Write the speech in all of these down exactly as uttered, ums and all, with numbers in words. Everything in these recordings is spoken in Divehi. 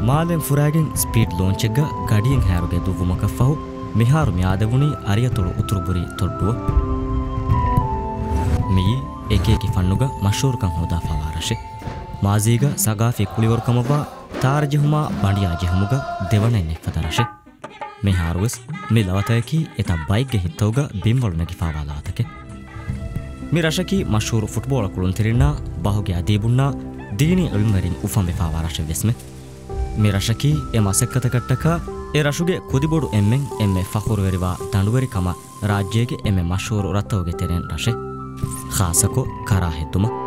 މާލެން ފުރާގެން ސްޕީޑް ލޯންޗެއްގަ ގަޑިއެއް ހާރުގެ ދުއްވުމަކަށްފަހު، މިހާރު މި އާދެވުނީ އަރިއަތޮޅު އުތުރުބުރީ ތޮއްޑުއަށް. މިއީ އެކިއެކި ފަންނުގަ މަޝްހޫރުކަން ހޯދާފާވާ ރަށެއް. މާޒީގަ ސަގާފީ ކުޅިވަރުކަމަށްވާ ތާރަ ޖެހުމާ ބަނޑިޔާ ޖެހުމުގަ ދެވަނައެއް ނެތްފަދަ ރަށެއް. މިހާރުވެސް މި ލަވަތަޔަކީ އެތައް ބައެއްގެ ހިތްތައުގަ ބިންވަޅު ނެގިފާވާ ލަވަތަކެއް. މި ރަށަކީ މަޝްހޫރު ފުޓްބޯޅަ ކުޅުންތެރިންނާ، ބަހުގެ އަދީބުންނާ، ދީނީ އިލްމުވެރިން އުފަންވެފާވާ ރަށެއްވެސްމެ. މި ރަށަކީ އެ މަސައްކަތަކަށްޓަކާ އެ ރަށުގެ ކުދިބޮޑު އެންމެން އެންމެ ފަޚުރުވެރިވާ ދަނޑުވެރިކަމަށް ރާއްޖޭގެ އެންމެ މަޝްހޫރު ރަށްތަކުގެ ތެރެއިން ރަށެއް، ޚާއްޞަކޮށް ކަރާ ހެއްދުމަށް.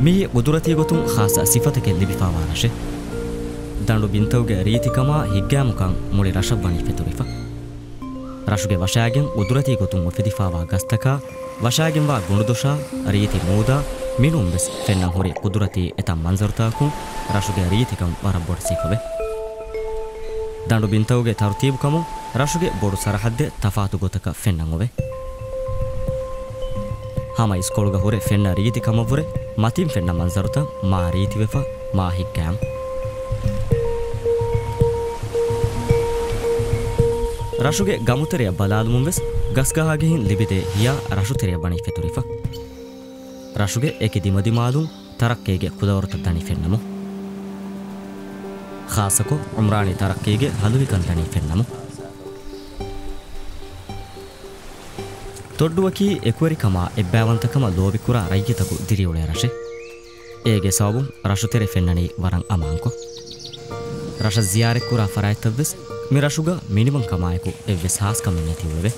މިއީ ޤުދުރަތީ ގޮތުން ޚާއްޞަ ސިފަތަކެއް ލިބިފާވާ ރަށެއް. ދަނޑު ބިންތަކުގެ ރީތިކަމާ ހިތްގައިމުކަން މުޅި ރަށަށް ވަނީ ފެތުރިފަ. ރަށުގެ ވަށާގެން ޤުދުރަތީ ގޮތުން އުފެދިފާވާ ގަސްތަކާ، ވަށާގެންވާ ގޮނޑުދޮށާ، ރީތި މޫދާ، މިނޫންވެސް ފެންނަން ހުރި ޤުދުރަތީ އެތައް މަންޒަރުތަކަކުން ރަށުގެ ރީތިކަން ވަރަށް ބޮޑު ސިފަވޭ. ދަނޑު ބިންތަކުގެ ތަރުތީބުކަމުން ރަށުގެ ބޮޑު ސަރަހައްދެއް ތަފާތު ގޮތަކަށް ފެންނަން އޮވޭ. ހަމަ އިސްކޮޅުގަ ހުރެ ފެންނަ ރީތި ކަމަށްވުރެ، މަތިން ފެންނަ މަންޒަރުތައް މާ ރީތިވެފަ، މާ ހިތްގައިމު. ރަށުގެ ގަމުތެރެއަށް ބަލާލުމުން ވެސް ގަސްގަހާގެހިން ލިބިދޭ ހިޔާ ރަށުތެރެއަށް ވަނީ ފެތުރިފަ. ރަށުގެ އެކި ދިމަދިމާލުން ތަރައްޤީގެ ކުލަވަރުތައް ދަނީ ފެންނަމުން. ޚާއްޞަކޮށް ޢުމްރާނީ ތަރައްޤީގެ ހަލުވިކަން ދަނީ ފެންނަމުން. ތޮއްޑުއަކީ އެކުވެރިކަމާ އެއްބައިވަންތަކަމަށް ލޯބިކުރާ ރައްޔިތަކު ދިރިއުޅޭ ރަށެއް. އޭގެ ސަބަބުން ރަށުތެރެ ފެންނަނީ ވަރަށް އަމާންކޮށް. ރަށަށް ޒިޔާރަތްކުރާ ފަރާތްތައްވެސް މި ރަށުގަ މިނިވަންކަމާއެކު އެއްވެސް ހާސްކަމެއް ނެތިއުޅެވޭ.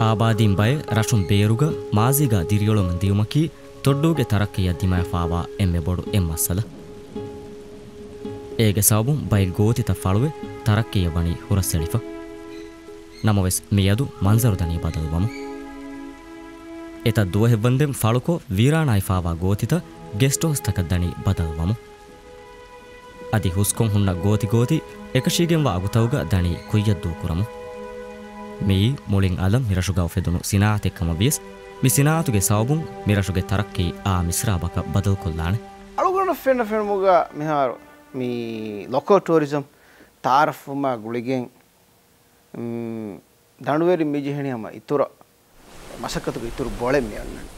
އާބާދީން ބައެއް ރަށުން ބޭރުގަ މާޒީގަ ދިރިއުޅެމުން ދިޔުމަކީ ތޮއްޑޫގެ ތަރައްޤީއަށް ދިމާވެފާވާ އެންމެ ބޮޑު އެއް މައްސަލަ. އޭގެ ސަބަބުން ބައެއް ގޯތިތައް ފަޅުވެ، ތަރައްޤީއަށް ވަނީ ހުރަސްއެޅިފަ. ނަމަވެސް، މިއަދު މަންޒަރު ދަނީ ބަދަލުވަމުން. އެތައް ދުވަހެއްވަންދެން ފަޅުކޮށް، ވީރާނާވެފާވާ ގޯތިތައް ގެސްޓް ހައުސްތަކަށް ދަނީ ބަދަލުވަމުން. އަދި ހުސްކޮށް ހުންނަ ގޯތި ގޯތި އެކަށީގެންވާ އަގުތަކުގަ ދަނީ ކުއްޔަށް ދޫކުރަމުން. މިއީ މުޅިން އަލަށް މިރަށުގަ އުފެދުނު ސިނާއަތެއް ކަމަށް ވިޔަސް، މި ސިނާއަތުގެ ސަބަބުން މިރަށުގެ ތަރައްޤީ އާ މިސްރާބަކަށް ބަދަލުކޮށްލާނެ. އަޅުގަނޑަށް ފެންނަ ފެނުމުގަ މިހާރު މި ލޯކަލް ޓޫރިޒަމް ތައާރަފްވުމާ ގުޅިގެން، މް، ދަނޑުވެރިން މި ޖެހެނީ ހަމަ އިތުރަށް، މަސައްކަތުގެ އިތުރު ބޮޅެއް މި އަންނަނީ.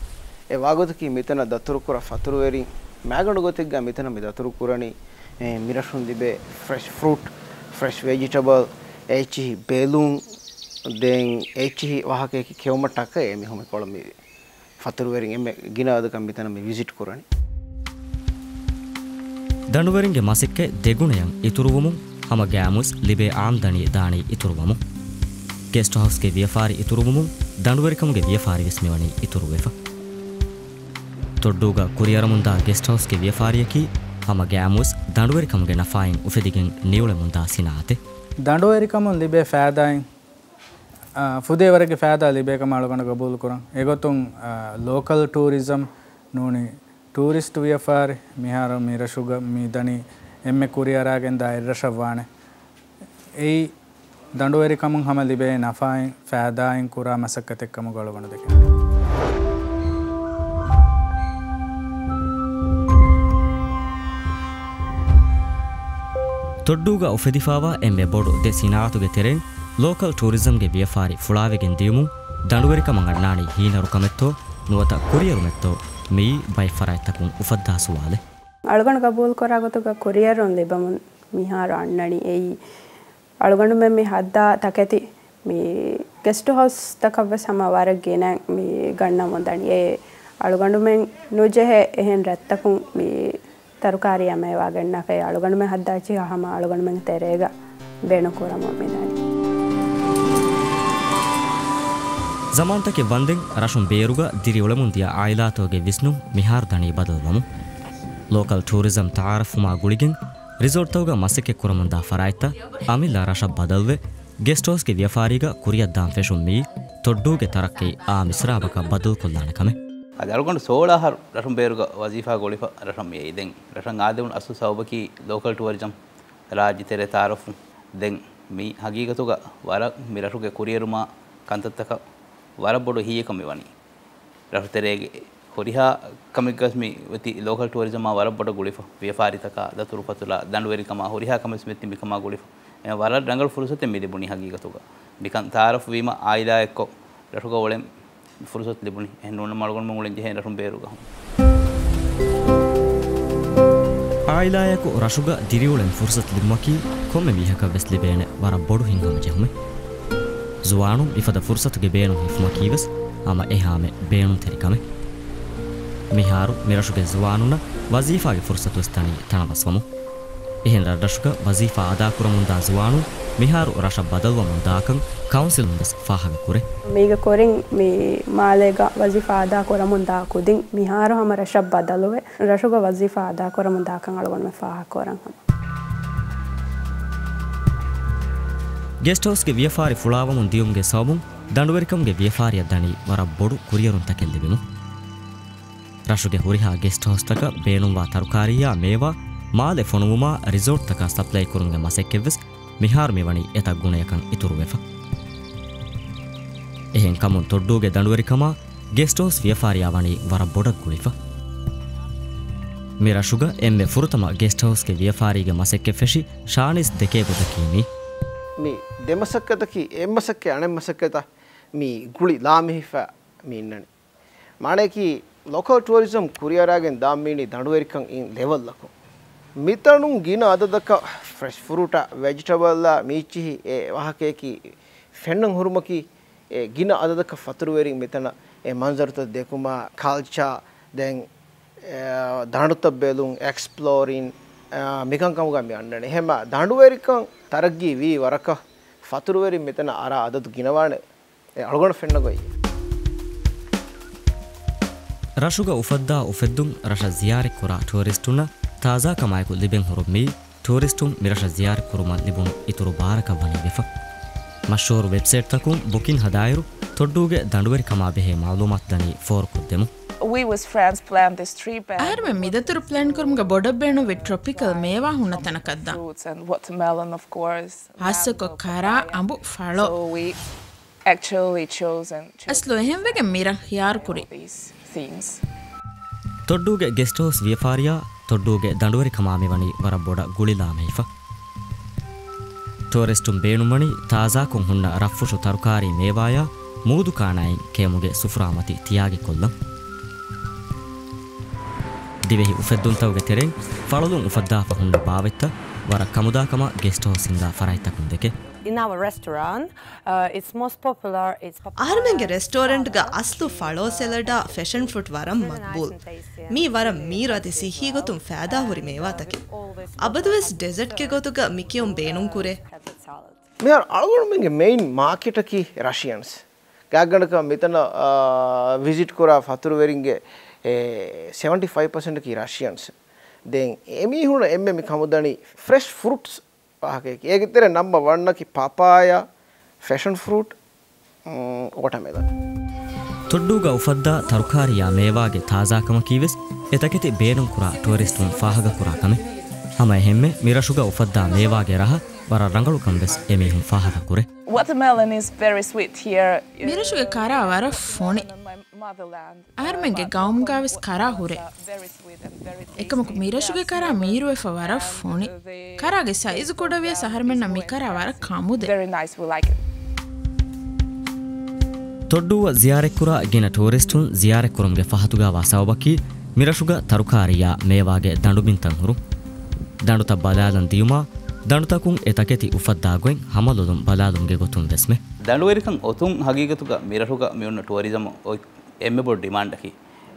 އެ ވާގޮތަކީ މިތަނަށް ދަތުރުކުރާ ފަތުރުވެރިން މާގަނޑު ގޮތެއްގަ މިތަނަށް މި ދަތުރުކުރަނީ، އެ، މިރަށުން ލިބޭ ފްރެޝް ފްރޫޓް، ފްރެޝް ވެޖިޓަބަލް، އެއްޗިހި ބެލުން، ދެން އެއްޗިހި ވާހަކައަކީ ކެއުމަށްޓަކައި މި ހަމަ ކޮޅަށް މި ފަތުރުވެރިން އެންމެ ގިނަ އަދަދަކަށް މިތަނަށް މި ވިޒިޓް ކުރަނީ. ދަނޑުވެރިންގެ މަސައްކަތް ދެގުނަޔަށް އިތުރުވުމުން ހަމަ ގައިމުވެސް ލިބޭ އާމްދަނީ ދާނީ އިތުރުވަމުން. ގެސްޓް ހައުސްގެ ވިޔަފާރި އިތުރުވުމުން ދަނޑުވެރިކަމުގެ ވިޔަފާރިވެސް މިވަނީ އިތުރުވެފަ. ތޮއްޑޫގަ ކުރިއަރަމުންދާ ގެސްޓް ހައުސްގެ ވިޔަފާރިއަކީ ހަމަ ގައިމުވެސް ދަނޑުވެރިކަމުގެ ނަފާއިން އުފެދިގެން ނިއުޅެމުންދާ ސިނާއަތެއް. ދަނޑުވެރިކަމުން ލިބޭ ފައިދާއިން އާ، ފުދޭވަރެއްގެ ފައިދާ ލިބޭކަމަށް އަޅުގަނޑު ގަބޫލުކުރަން. އެގޮތުން، އާ، ލޯކަލް ޓޫރިޒަމް ނޫނީ ޓޫރިސްޓް ވިޔަފާރި މިހާރު މިރަށުގަ މިދަނީ އެންމެ ކުރިއަރާގެންދާ އެއްރަށަށްވާނެ. އެއީ ދަނޑުވެރިކަމުން ހަމަ ލިބޭ ނަފާއިން ފައިދާއިން ކުރާ މަސައްކަތެއްކަމުގަ އަޅުގަނޑު ދެކެން. ތޮއްޑޫގަ އުފެދިފާވާ އެންމެ ބޮޑު ދެ ސިނާއަތުގެ ތެރެއިން ލޯކަލް ޓޫރިޒަމްގެ ވިޔަފާރި ފުޅާވެގެން ދިޔުމުން ދަނޑުވެރިކަމަށް އަންނާނީ ހީނަރުކަމެއްތޯ ނުވަތަ ކުރިއެރުމެއްތޯ މިއީ ބައެއް ފަރާތްތަކުން އުފައްދާ ސުވާލެއް. އަޅުގަނޑު ގަބޫލުކުރާ ގޮތުގަ ކުރިއެރުން ލިބެމުން މިހާރު އަންނަނީ އެއީ އަޅުގަނޑުމެން މި ހައްދާ ތަކެތި މި ގެސްޓް ހައުސްތަކަށްވެސް ހަމަ ވަރަށް ގިނަ މި ގަންނަމުން ދަނީ. އެ އަޅުގަނޑުމެން ނުޖެހޭ އެހެން ރަށްތަކުން މި ތަރުކާރީއާ މޭވާ ގެންނާކަށް އަޅުގަނޑުމެން ހައްދާ އެއްޗިހި ހަމަ އަޅުގަނޑުމެންގެ ތެރޭގަ ބޭނުން ކުރަމުން މިދަނީ. ޒަމާންތަކެއް ވަންދެން ރަށުން ބޭރުގަ ދިރިއުޅެމުން ދިޔަ އާއިލާތަކުގެ ވިސްނުން މިހާރު ދަނީ ބަދަލުވަމުން. ލޯކަލް ޓޫރިޒަމް ތައާރަފްވުމާ ގުޅިގެން ރިސޯޓްތަކުގަ މަސައްކަތް ކުރަމުންދާ ފަރާތްތައް އަމިއްލަ ރަށަށް ބަދަލުވެ، ގެސްޓް ހައުސްގެ ވިޔަފާރީގަ ކުރިއަށްދާން ފެށުން މިއީ ތޮއްޑޫގެ ތަރައްޤީ އާ މިސްރާބަކަށް ބަދަލުކޮށްލާނެ ކަމެއް. އަދި އަޅުގަނޑު ސޯޅަ އަހަރު ރަށުން ބޭރުގަ ވަޒީފާ ގުޅިފަ ރަށަށް މިއައީ. ދެން ރަށަށް އާދެވުނު އަސްލު ސަބަބަކީ ލޯކަލް ޓުއަރިޒަމް، ރާއްޖެ ތެރޭ ތައާރަފް. ދެން މި ހަގީގަތުގަ ވަރަށް މި ރަށުގެ ކުރިއެރުމާ ކަންތައްތަކަށް ވަރަށް ބޮޑު އެހީއަކަށް މި ވަނީ. ރަށުތެރޭގެ ހުރިހާ ކަމެއްގަސް މި އޮތީ ލޯކަލް ޓުއަރިޒަމާ ވަރަށް ބޮޑަށް ގުޅިފަ، ވިޔަފާރިތަކާ، ދަތުރުފަތުރާ، ދަނޑުވެރިކަމާ ހުރިހާ ކަމެއް މި އޮތީ މިކަމާ ގުޅިފަ. އެ ވަރަށް ރަނގަޅު ފުރުސަތެއް މި ލިބުނީ ހަގީގަތުގަ. މިކަން ތައާރަފް ވީމަ އާއިލާއެއްކޮށް ރަށުގަ އުޅެން ފުރުސަތު ލިބުނީ. އެހެން ނޫނަމަ އަޅުގަނޑުމެން އުޅެން ޖެހޭ ރަށުން ބޭރުގަ. އާއިލާއަކު ރަށުގަ ދިރިއުޅެން ފުރުސަތު ލިބުމަކީ ކޮންމެ މީހަކަށް ވެސް ލިބޭނެ ވަރަށް ބޮޑު ހިތްހަމަޖެހުމެއް. ޒުވާނުން މިފަދަ ފުރުސަތުގެ ބޭނުން ހިފުމަކީ ވެސް ހަމަ އެހާމެ ބޭނުންތެރި ކަމެއް. މިހާރު މިރަށުގެ ޒުވާނުންނަށް ވަޒީފާގެ ފުރުސަތު ވެސް ދަނީ ތަނަވަސްވަމުން. އެހެން ރަށްރަށުގަ ވަޒީފާ އަދާކުރަމުންދާ ޒުވާނުން މިހާރު ރަށަށް ބަދަލުވަމުން ދާކަން ކައުންސިލުން ވެސް ފާހަގަކުރޭ. މީގެ ކުރިން މި މާލޭގަ ވަޒީފާ އަދާކުރަމުންދާ ކުދިން މިހާރު ހަމަ ރަށަށް ބަދަލުވެ، ރަށުގަ ވަޒީފާ އަދާކުރަމުންދާކަން އަޅުގަނޑުމެން ފާހަގަކުރަން ހަމަ. ގެސްޓް ހައުސްގެ ވިޔަފާރި ފުޅާވަމުން ދިޔުމުގެ ސަބަބުން ދަނޑުވެރިކަމުގެ ވިޔަފާރިއަށް ދަނީ ވަރަށް ބޮޑު ކުރިއެރުންތަކެއް ލިބެމުން. ރަށުގެ ހުރިހާ ގެސްޓް ހައުސްތަކަށް ބޭނުންވާ ތަރުކާރީއާ މޭވާ މާލެ ފޮނުވުމާ ރިސޯޓްތަކަށް ސަޕްލައި ކުރުމުގެ މަސައްކަތްވެސް މިހާރު މިވަނީ އެތައް ގުނަޔަކަށް އިތުރުވެފަ. އެހެން ކަމުން ތޮއްޑޫގެ ދަނޑުވެރިކަމާ ގެސްޓް ހައުސް ވިޔަފާރިއާ ވަނީ ވަރަށް ބޮޑަށް ގުޅިފަ. މި ރަށުގަ އެންމެ ފުރަތަމަ ގެސްޓް ހައުސްގެ ވިޔަފާރީގެ މަސައްކަތް ފެށި ޝާނިސް ދެކޭ ގޮތަކީ މީ. މި ދެ މަސައްކަތަކީ އެއް މަސައްކަތް އަނެއް މަސައްކަތަށް މި ގުޅި ލާމެހިފަ މި އިންނަނީ. މާނަޔަކީ، ލޯކަލް ޓުއަރިޒަމް ކުރިއަރާގެން ދާން މީނީ ދަނޑުވެރިކަން އިން ލެވަލްއަކުން. މިތަނުން ގިނަ އަދަދަކަށް ފްރެޝް ފްރޫޓާ، ވެޖިޓަބަލްއާ، މީއްޗިހި އެ ވާހަކަޔަކީ ފެންނަން ހުރުމަކީ، އެ ގިނަ އަދަދަކަށް ފަތުރުވެރިން މިތަނަށް އެ މަންޒަރުތައް ދެކުމާ، ކަލްޗާ، ދެން، އެ، ދަނޑުތައް ބެލުން، އެކްސްޕްލޯރިން، އެ، މިކަންކަމުގަ މި އަންނަނީ. އެހެންމަ ދަނޑުވެރިކަން ތަރައްގީ ވީ ވަރަކަށް ފަތުރުވެރިން މިތަނަށް އަރާ އަދަދު ގިނަވާނެ. އެ އަޅުގަނޑު ފެންނަ ގޮތް. ރަށުގަ އުފައްދާ އުފެއްދުން ރަށަށް ޒިޔާރަތްކުރާ ޓޫރިސްޓުންނަށް ތާޒާކަމާއެކު ލިބެން ހުރުން މިއީ، ޓޫރިސްޓުން މިރަށަށް ޒިޔާރަތްކުރުމަށް ލިބުނު އިތުރު ބާރަކަށް ވަނީ ވެފަ. މަޝްހޫރު ވެބްސައިޓްތަކުން ބުކިން ހަދާއިރު، ތޮއްޑޫގެ ދަނޑުވެރިކަމާ ބެހޭ މައުލޫމާތު ދަނީ ފޯރުކޮށްދެމުން. We was plans planned this trip and أهرمن ميداتر plan كرمغا بودا بينو في tropical ميوا هنا تنكدا. Fruits and watermelon, of course. ހާއްސަކޮށް ކަރާ އަނބު ފަޅޯ. So we actually chose and chose އަސްލު އެހެންވެގެން މިރަށް ހިޔާރުކުރި. These things. ތޮއްޑޫގެ ގެސްޓް ހައުސް ވިޔަފާރިއާ ތޮއްޑޫގެ ދަނޑުވެރިކަމާ މިވަނީ ވަރަށް ބޮޑަށް ގުޅިލާމެހިފަ. ޓޫރިސްޓުން ބޭނުންވަނީ ތާޒާކޮށް ހުންނަ ރަށްފުށު ތަރުކާރީ މޭވާޔާ މޫދުކާނާއިން ކެއުމުގެ ސުފުރާމަތި ތިޔާގި ކޮށްލަން. ދިވެހި އުފެއްދުންތަކުގެ ތެރެއިން ފަޅުލުން އުފައްދާފަ ހުންނަ ބާވަތްތައް ވަރަށް ކަމުދާކަމަށް ގެސްޓް ހައުސް ހިންގާ ފަރާތްތަކުން ދެކެ. In our restaurant, uh, it's most popular, it's popular. އަހަރުމެންގެ ރެސްޓޯރެންޓްގަ އަސްލު ފަޅޯ ސެލަޑާ ފެޝަން ފްރުޓް ވަރަށް މަގްބޫލް. މީ ވަރަށް މީރު އަދި ސިއްހީ ގޮތުން ފައިދާހުރި މޭވާތަކެއް. އަބަދުވެސް ޑެޒަޓްގެ ގޮތުގަ މިކެއުން ބޭނުންކުރޭ. މިހާރު އަޅުގަނޑުމެންގެ މެއިން މާކެޓަކީ ރަޝިއަންސް. ގާތްގަނޑަކަށް މިތަނަށް، އާ، ވިޒިޓް ކުރާ ފަތުރުވެރިންގެ، އެ، ސެވެންޓީ ފައިވް ޕަސެންޓަކީ ރަޝިއަންސް. ދެން އެމީހުން އެންމެ މި ކަމުދަނީ ފްރެޝް ފްރުޓްސް ވާހަކަޔަކީ. އޭގެ ތެރެ ނަމްބަ ވަންއަކީ ޕަޕާޔާ، ފެޝަން ފްރުޓް، އު، ވޮޓަމެލަން. ތޮއްޑޫގަ އުފައްދާ ތަރުކާރިޔާ މޭވާގެ ތާޒާކަމަކީ ވެސް އެތަކެތި ބޭނުންކުރާ ޓޫރިސްޓުން ފާހަގަކުރާ ކަމެއް. ހަމައެހެންމެ މިރަށުގަ އުފައްދާ މޭވާގެ ރަހަ ވަރަށް ރަނގަޅުކަން ވެސް އެމީހުން ފާހަގަކުރޭ. Watermelon is very sweet here. މިރަށުގެ ކަރާ ވަރަށް ފޮނި. އަހަރުމެންގެ ގައުމުގަވެސް ކަރާ ހުރޭ. އެކަމަކު މިރަށުގެ ކަރާ މީރުވެފަ ވަރަށް ފޮނި. ކަރާގެ ސައިޒު ކުޑަވިޔަސް އަހަރުމެންނަށް މި ކަރާ ވަރަށް ކަމުދޭ. ތޮއްޑޫއަށް ޒިޔާރަތްކުރާ ގިނަ ޓޫރިސްޓުން ޒިޔާރަތްކުރުމުގެ ފަހަތުގަވާ ސަބަބަކީ މިރަށުގަ ތަރުކާރިޔާ މޭވާގެ ދަނޑުބިންތައް ހުރުން. ދަނޑުތައް ބަލާލަން ދިޔުމާ ދަނޑުތަކުން އެ ތަކެތި އުފައްދާ ގޮތް ހަމަލޮލުން ބަލާލުމުގެ ގޮތުން ވެސްމެ. ދަނޑުވެރިކަން އޮތުން ހަގީގަތުގަ މިރަށުގަ މިއޮންނަ ޓުއަރިޒަމް އޮތް އެންމެ ބޮޑު ޑިމާންޑަކީ.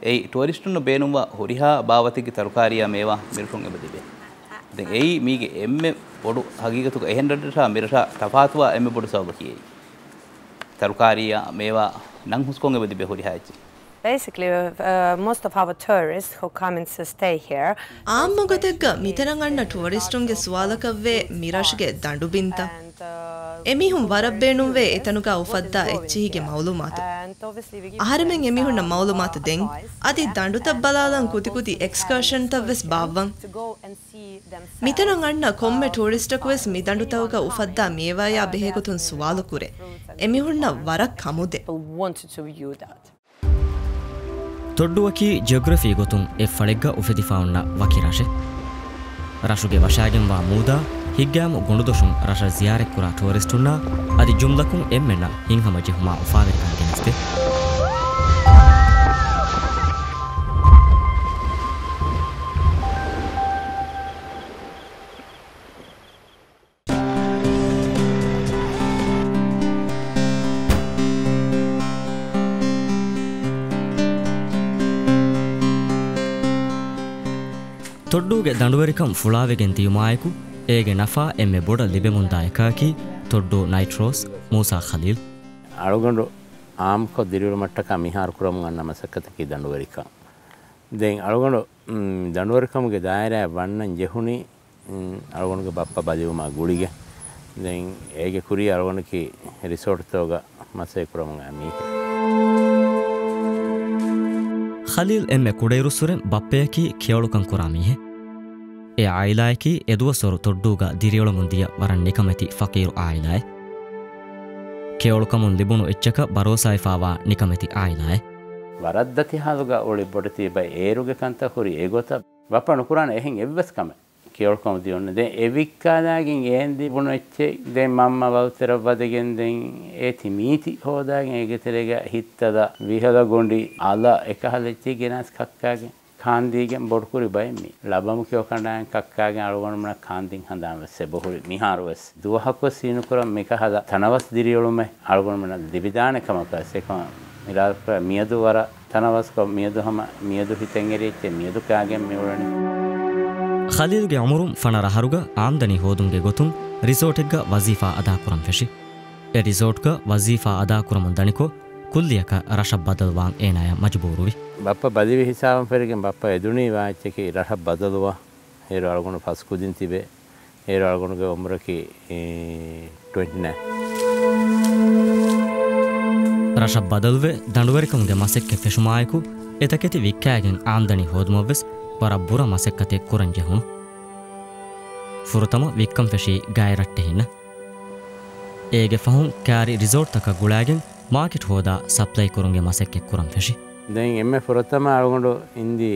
އެއީ ޓުއަރިސްޓުންނަށް ބޭނުންވާ ހުރިހާ ބާވަތެއްގެ ތަރުކާރީއާ މޭވާ މިރަށުން އެބަ ލިބޭ. ދެން އެއީ މީގެ އެންމެ ބޮޑު ހަގީގަތުގަ އެހެން ރަށްރަށާ މިރަށާ ތަފާތުވާ އެންމެ ބޮޑު ސަބަބަކީ އެއީ. ތަރުކާރީއާ މޭވާ ނަން ހުސްކޮށް އެބަ ލިބޭ ހުރިހާ އެއްޗެއް. Basically, uh, most of our tourists who come and stay here, އާއްމު ގޮތެއްގަ މިތަނަށް އަންނަ ޓުއަރިސްޓުންގެ ސުވާލަކަށްވޭ މިރަށުގެ ދަނޑުބިންތައް. އެމީހުން ވަރަށް ބޭނުންވޭ އެތަނުގަ އުފައްދާ އެއްޗިހިގެ މައުލޫމާތު. އަހަރެމެން އެމީހުންނަށް މައުލޫމާތު ދެން، އަދި ދަނޑުތައް ބަލާލަން ކުދިކުދި އެކްސްކާޝަންތައް ވެސް ބާއްވަން. މިތަނަށް އަންނަ ކޮންމެ ޓޫރިސްޓަކު ވެސް މި ދަނޑުތަކުގަ އުފައްދާ މިއެވާޔާ ބެހޭގޮތުން ސުވާލު ކުރޭ. އެމީހުންނަށް ވަރަށް ކަމުދޭ. People wanted to view that. ތޮއްޑޫއަކީ ޖިއޮގްރަފީ ގޮތުން އެއްފަޅެއްގަ އުފެދިފަ އޮންނަ ވަކި ރަށެއް. ރަށުގެ ވަށާގެންވާ މޫދާ، ހިތްގައިމު ގޮނޑުދޮށުން ރަށަށް ޒިޔާރަތްކުރާ ޓުއަރިސްޓުންނާ އަދި ޖުމްލަކުން އެންމެންނަށް ހިތްހަމަޖެހުމާ އުފާވެރިކަން ގެނެސްދޭ. ތޮއްޑޫގެ ދަނޑުވެރިކަން ފުޅާވެގެން ދިޔުމާއެކު، އޭގެ ނަފާ އެންމެ ބޮޑަށް ލިބެމުންދާ އެކާއެކީ ތޮއްޑޫ ނައިޓް ރޯސް މޫސާ ޚަލީލް. އަޅުގަނޑު އާއްމުކޮށް ދިރިއުޅުމަށްޓަކާ މިހާރު ކުރަމުން އަންނަ މަސައްކަތަކީ ދަނޑުވެރިކަން. ދެން އަޅުގަނޑު، މް، ދަނޑުވެރިކަމުގެ ދާއިރާއަށް ވަންނަން ޖެހުނީ، މް، އަޅުގަނޑުގެ ބައްޕަ ބަލިވުމާ ގުޅިގެން. ދެން އޭގެ ކުރީ އަޅުގަނޑަކީ ރިސޯޓްތަކުގަ މަސައްކަތް ކުރަމުން އައި މީހެއް. ޚަލީލް އެންމެ ކުޑައިރުއްސުރެން ބައްޕަޔަކީ ކެޔޮޅުކަން ކުރާ މީހެއް. އެ އާއިލާއަކީ އެދުވަސްވަރު ތޮއްޑޫގަ ދިރިއުޅެމުން ދިޔަ ވަރަށް ނިކަމެތި ފަޤީރު އާއިލާއެއް. ކެޔޮޅުކަމުން ލިބުނު އެއްޗަކަށް ބަރޯސާވެފާވާ ނިކަމެތި އާއިލާއެއް. ވަރަށް ދަތި ހާލުގަ އުޅި ބޮޑެތި ބައި އޭރުގެ ކަންތައް ހުރި އެގޮތަށް ބައްޕަ ނުކުރާނެ އެހެން އެއްވެސް ކަމެއް. ކެޔޮޅުކަމު ދިޔުން ދެން އެ ވިއްކާލާގެން އޭން ލިބުނު އެއްޗެއް ދެން މަންމަ ވަލުތެރަށް ވަދެގެން ދެން އޭތި މީތި ހޯދާގެން އޭގެ ތެރޭގަ ހިއްތަލަ ވިހަލަ ގޮނޑި އަލަ އެކަހަލަ އެއްޗެއް ގެނާސް ކައްކާގެން ކާންދީގެން ބޮޑުކުރި ބައެއް މީ. ޅަބަމު ކެޔޮ ކަނޑާގެން ކައްކާގެން އަޅުގަނޑުމެންނަށް ކާންދިން ހަނދާން ވެސް އެބަހުރި. މިހާރު ވެސް ދުވަހަކުވެސް ހީނުކުރަން މިކަހަލަ ތަނަވަސް ދިރިއުޅުމެއް އަޅުގަނޑުމެންނަށް ލިބިދާނެ ކަމަކަށް ވެސް އެކަމަށް އިރާދަކުރާ މިއަދު ވަރަށް ތަނަވަސްކޮށް މިއަދު ހަމަ މިއަދު ހިތަށް އެރި އެއްޗެއް މިއަދު ކާގެން މިއުޅެނީ. ޚަލީލްގެ އުމުރުން ފަނަރަ އަހަރުގަ އާމްދަނީ ހޯދުމުގެ ގޮތުން ރިސޯޓެއްގަ ވަޒީފާ އަދާކުރަން ފެށި. އެ ރިސޯޓްގަ ވަޒީފާ އަދާކުރަމުން ދަނިކޮށް، ކުއްލިއަކަށް ރަށަށް ބަދަލުވާން އޭނާޔަށް މަޖުބޫރުވި. ބައްޕަ ބަލިވި ހިސާބުން ފެށިގެން ބައްޕަ އެދުނީ ވާ އެއްޗަކީ ރަށަށް ބަދަލުވާ. އޭރު އަޅުގަނޑު ފަސް ކުދިން ތިބޭ. އޭރު އަޅުގަނޑުގެ އުމުރަކީ، އެ، ޓްވެންޓީ ނައިން. ރަށަށް ބަދަލުވެ، ދަނޑުވެރިކަމުގެ މަސައްކަތް ފެށުމާއެކު، އެތަކެތި ވިއްކާގެން އާމްދަނީ ހޯދުމަށްވެސް ވަރަށް ބުރަ މަސައްކަތެއް ކުރަން ޖެހުނު. ފުރަތަމަ ވިއްކަން ފެށީ ގާތް ރައްޓެހިންނަށް. އޭގެ ފަހުން ކާރި ރިސޯޓްތަކަށް ގުޅާގެން މާކެޓް ހޯދާ ސަޕްލައި ކުރުމުގެ މަސައްކަތް ކުރަން ފެށި. ދެން އެންމެ ފުރަތަމަ އަޅުގަނޑު އިންދީ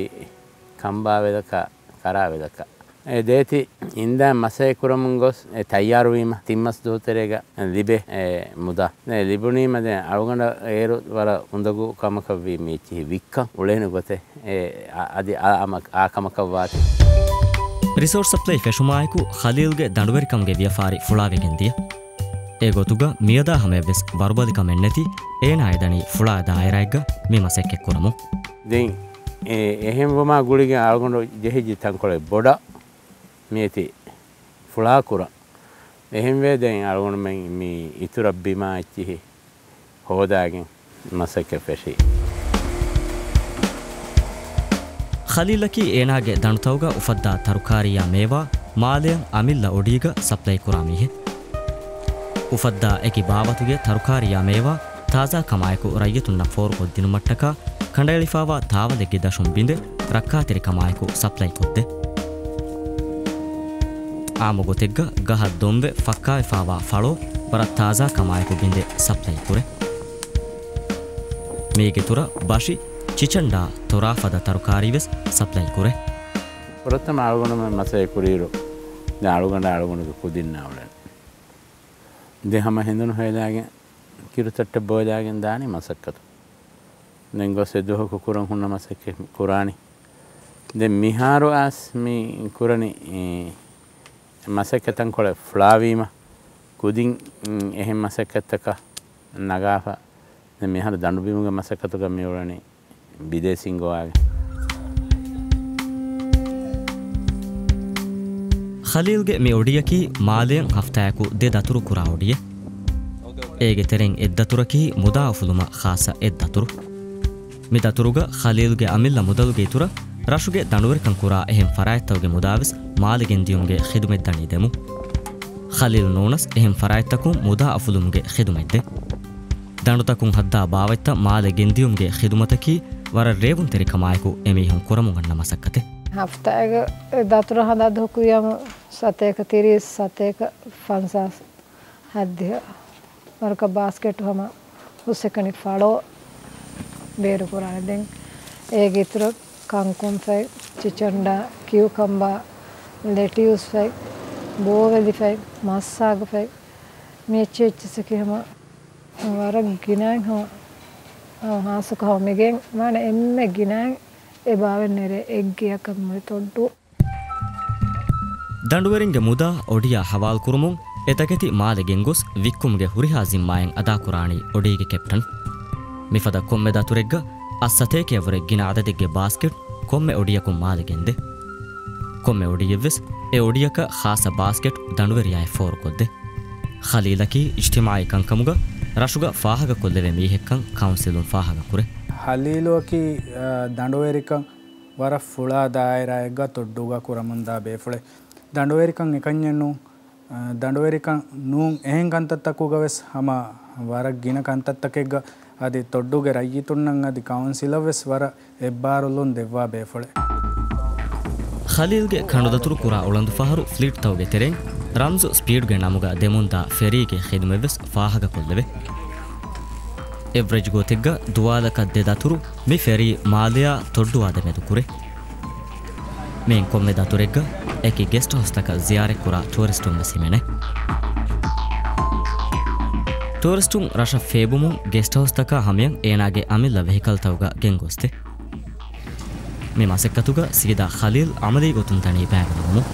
ކަނބާވެލަކަށް، ކަރާވެލަކަށް. އެ ދޭތި އިންދާ މަސައްކަތް ކުރަމުން ގޮސް، އެ ތައްޔާރުވީމަ، ތިން މަސް ދުވަހު ތެރޭގަ ލިބޭ އެ މުދާ. އެ ލިބުނީމަ ދެން އަޅުގަނޑަށް އޭރު ވަރަށް އުނދަގޫ ކަމަކަށްވީ މި އެއްޗިހި ވިއްކަން އުޅޭނެ ގޮތެއް. އެ، އަ، އަދި އާ، އާ ކަމަކަށްވާތީ. ރިސޯޓް ސަޕްލައި ފެށުމާއެކު ޚަލީލްގެ ދަނޑުވެރިކަމުގެ ވިޔަފާރި ފުޅާވެގެން ދިޔަ. އެގޮތުގަ މިއަދާ ހަމަޔަށްވެސް ވަރުބަލިކަމެއް ނެތި އޭނާ އެދަނީ ފުޅާ ދާއިރާއެއްގަ މި މަސައްކަތް ކުރަމުން. ދެން އެ، އެހެންވުމާ ގުޅިގެން އަޅުގަނޑު ޖެހިއްޖެ ތަންކޮޅެއް ބޮޑަށް މިއޮތީ ފުޅާކުރަން. އެހެންވެ ދެން އަޅުގަނޑުމެން މި އިތުރަށް ބިމާ އެއްޗިހި ހޯދާގެން މަސައްކަތް ފެށީ. ޚަލީލަކީ އޭނާގެ ދަނޑުތަކުގަ އުފައްދާ ތަރުކާރީއާ މޭވާ މާލެއަށް އަމިއްލަ އޮޑީގަ ސަޕްލައި ކުރާ މީހެއް. އުފައްދާ އެކި ބާވަތުގެ ތަރުކާރީއާ މޭވާ ތާޒާ ކަމާއެކު ރައްޔިތުންނަށް ފޯރުކޮށްދިނުމަށްޓަކާ ކަނޑައެޅިފާވާ ތާވަލެއްގެ ދަށުން ބިނދެ ރައްކާތެރިކަމާއެކު ސަޕްލައިކޮށްދޭ. އާއްމު ގޮތެއްގަ ގަހަށް ދޮންވެ ފައްކާވެފާވާ ފަޅޯ ވަރަށް ތާޒާ ކަމާއެކު ބިނދެ ސަޕްލައި ކުރޭ. މީގެ ތުރަށް ބަށި، ޗިޗަންޑާ، ތޮރާ ފަދަ ތަރުކާރީ ވެސް ސަޕްލައި ކުރޭ. ފުރަތަމަ އަޅުގަނޑުމެން މަސައްކަތް ކުރިއިރު، ދެން އަޅުގަނޑާ އަޅުގަނޑުގެ ކުދިންނާ އުޅެން. ދެން ހަމަ ހެނދުނު ހޮއްލާގެން، ކިރުތައްޓެއް ބޯލާގެން ދާނީ މަސައްކަތު. ދެން ގޮސް އެ ދުވަހަކު ކުރަން ހުންނަ މަސައްކަތް ކުރާނީ. ދެން މިހާރު އައިސް މި ކުރަނީ، އެ، މަސައްކަތް ތަންކޮޅެއް ފުޅާވީމަ، ކުދިން، އުން، އެހެން މަސައްކަތްތަކަށް ނަގާފަ. ދެން މިހާރު ދަނޑުބިމުގެ މަސައްކަތުގަ މިއުޅެނީ ބިދޭސީން ގޮވާގެން. ޚަލީލްގެ މި އޮޑިއަކީ މާލެއަށް ހަފްތާއަކު ދެ ދަތުރު ކުރާ އޮޑިއެއް. އޭގެ ތެރެއިން އެއްދަތުރަކީ މުދާ އުފުލުމަށް ޚާއްޞަ އެއްދަތުރު. މި ދަތުރުގަ ޚަލީލްގެ އަމިއްލަ މުދަލުގެ އިތުރަށް ރަށުގެ ދަނޑުވެރިކަން ކުރާ އެހެން ފަރާތްތަކުގެ މުދާވެސް މާލެ ގެންދިޔުމުގެ ޚިދުމަތް ދަނީ ދެމުން. ޚަލީލް ނޫނަސް އެހެން ފަރާތްތަކުން މުދާ އުފުލުމުގެ ޚިދުމަތް ދޭ. ދަނޑުތަކުން ހައްދާ ބާވަތްތައް މާލެ ގެންދިޔުމުގެ ޚިދުމަތަކީ ވަރަށް ރޭވުންތެރިކަމާއެކު އެމީހުން ކުރަމުން އަންނަ މަސައްކަތެއް. ހަފްތާއެއްގަ ދަތުރަށް ހަނދާން ދުވަހަކު ވިއްޔާމު ސަތޭކަ ތިރީސް، ސަތޭކަ ފަންސާސް ހައްދިހަ ވަރަކަށް ބާސްކެޓު ހަމަ ހުސްއެކަނި ފަޅޯ ބޭރުކުރާނެ. ދެން އޭގެ އިތުރަށް ކަންކުންފަތް، ޗިޗަންޑާ، ކިއުކަމްބާ، ލެޓިއުސްފަތް، ބޯވެލިފަތް، މައްސާގަފަތް، މި އެއްޗެއް އެއްޗެއްސަކީ ހަމަ ވަރަށް ގިނައިން ހަމަ، ހަމަ ހާއްސަކޮށް ހަމަ މިގެން ވާނެ އެންމެ ގިނައިން އެބާވެން ނެރޭ އެއްގެއަކަށް މުޅި ތޮއްޑޫ. ދަނޑުވެރިންގެ މުދާ އޮޑިއާ ހަވާލުކުރުމުން އެތަކެތި މާލެ ގެންގޮސް ވިއްކުމުގެ ހުރިހާ ޒިންމާއެއް އަދާކުރާނީ އޮޑީގެ ކެޕްޓަން. މިފަދަ ކޮންމެ ދަތުރެއްގަ އަށް ސަތޭކައަށްވުރެ ގިނަ އަދަދެއްގެ ބާސްކެޓް ކޮންމެ އޮޑިއަކުން މާލެ ގެންދޭ. ކޮންމެ އޮޑިއެއްވެސް އެ އޮޑިއަކަށް ޚާއްޞަ ބާސްކެޓް ދަނޑުވެރިޔާއެއް ފޯރުކޮށްދޭ. ޚަލީލަކީ އިޖްތިމާޢީ ކަންކަމުގަ ރަށުގަ ފާހަގަކޮށްލެވޭ މީހެއްކަން ކައުންސިލުން ފާހަގަކުރޭ. ޚަލީލުއަކީ، އަ، ދަނޑުވެރިކަން ވަރަށް ފުޅާ ދާއިރާއެއްގަ ތޮއްޑޫގަ ކުރަމުންދާ ބޭފުޅެއް. ދަނޑުވެރިކަން އެކަންޏެއް ނޫން. އަ، ދަނޑުވެރިކަން ނޫން އެހެން ކަންތައްތަކުގަވެސް ހަމަ ވަރަށް ގިނަ ކަންތައްތަކެއްގަ އަދި ތޮއްޑޫގެ ރައްޔިތުންނަށް އަދި ކައުންސިލަށްވެސް ވަރަށް އެއްބާރުލުން ދެއްވާ ބޭފުޅެއް. ޚަލީލްގެ ކަނޑުދަތުރު ކުރާ އުޅަނދު ފަހަރު ފްލީޓްތަކުގެ ތެރެއިން ރަމްޒު ސްޕީޑްގެ ނަމުގަ ދެމުންދާ ފެރީގެ ޚިދުމަތްވެސް ފާހަގަކޮށްލެވޭ. އެވްރެޖް ގޯތެއްގަ ދުވާލަކަށް ދެ ދަތުރު މި ފެރީ މާލެއާ ތޮއްޑޫއާ ދެމެދު ކުރޭ. މިއިން ކޮންމެ ދަތުރެއްގަ އެކި ގެސްޓް ހައުސްތަކަށް ޒިޔާރަތްކުރާ ޓޫރިސްޓުން ވެސް ހިމެނޭ. ޓޫރިސްޓުން ރަށަށް ފޭބުމުން ގެސްޓް ހައުސްތަކާ ހަމަޔަށް އޭނާގެ އަމިއްލަ ވެހިކަލްތަކުގަ ގެންގޮސްދޭ. މި މަސައްކަތުގަ ސީދާ ޚަލީލް އަމަލީ ގޮތުން ދަނީ ބައިވެރިވަމުން.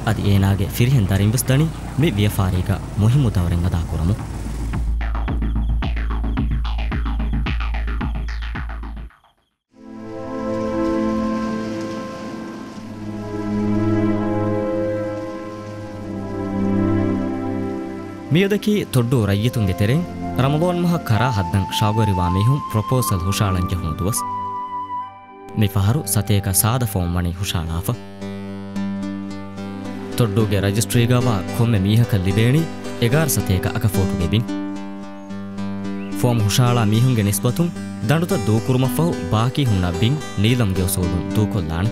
އަދި އޭނާގެ ފިރިހެން ދަރިން ވެސް ދަނީ މި ވިޔަފާރީގަ މުހިއްމު ދައުރެއް އަދާކުރަމުން. މިއަދަކީ ތޮއްޑޫ ރައްޔިތުންގެ ތެރެއިން ރަމަޟާން މަހަށް ކަރާ ހައްދަން ޝައުގުވެރިވާ މީހުން ޕްރޮޕޯސަލް ހުށައަޅަން ޖެހުނު ދުވަސް. މި ފަހަރު ސަތޭކަ ސާދަ ފޯމް ވަނީ ހުށައަޅާފަ. ތޮއްޑޫގެ ރަޖިސްޓްރީގަވާ ކޮންމެ މީހަކަށް ލިބޭނީ އެގާރަ ސަތޭކަ އަކަފޯޓުގެ ބިން. ފޯމް ހުށައަޅާ މީހުންގެ ނިސްބަތުން ދަނޑުތައް ދޫކުރުމަށްފަހު ބާކީ ހުންނަ ބިން ނީލަމްގެ އުސޫލުން ދޫކޮށްލާނެ.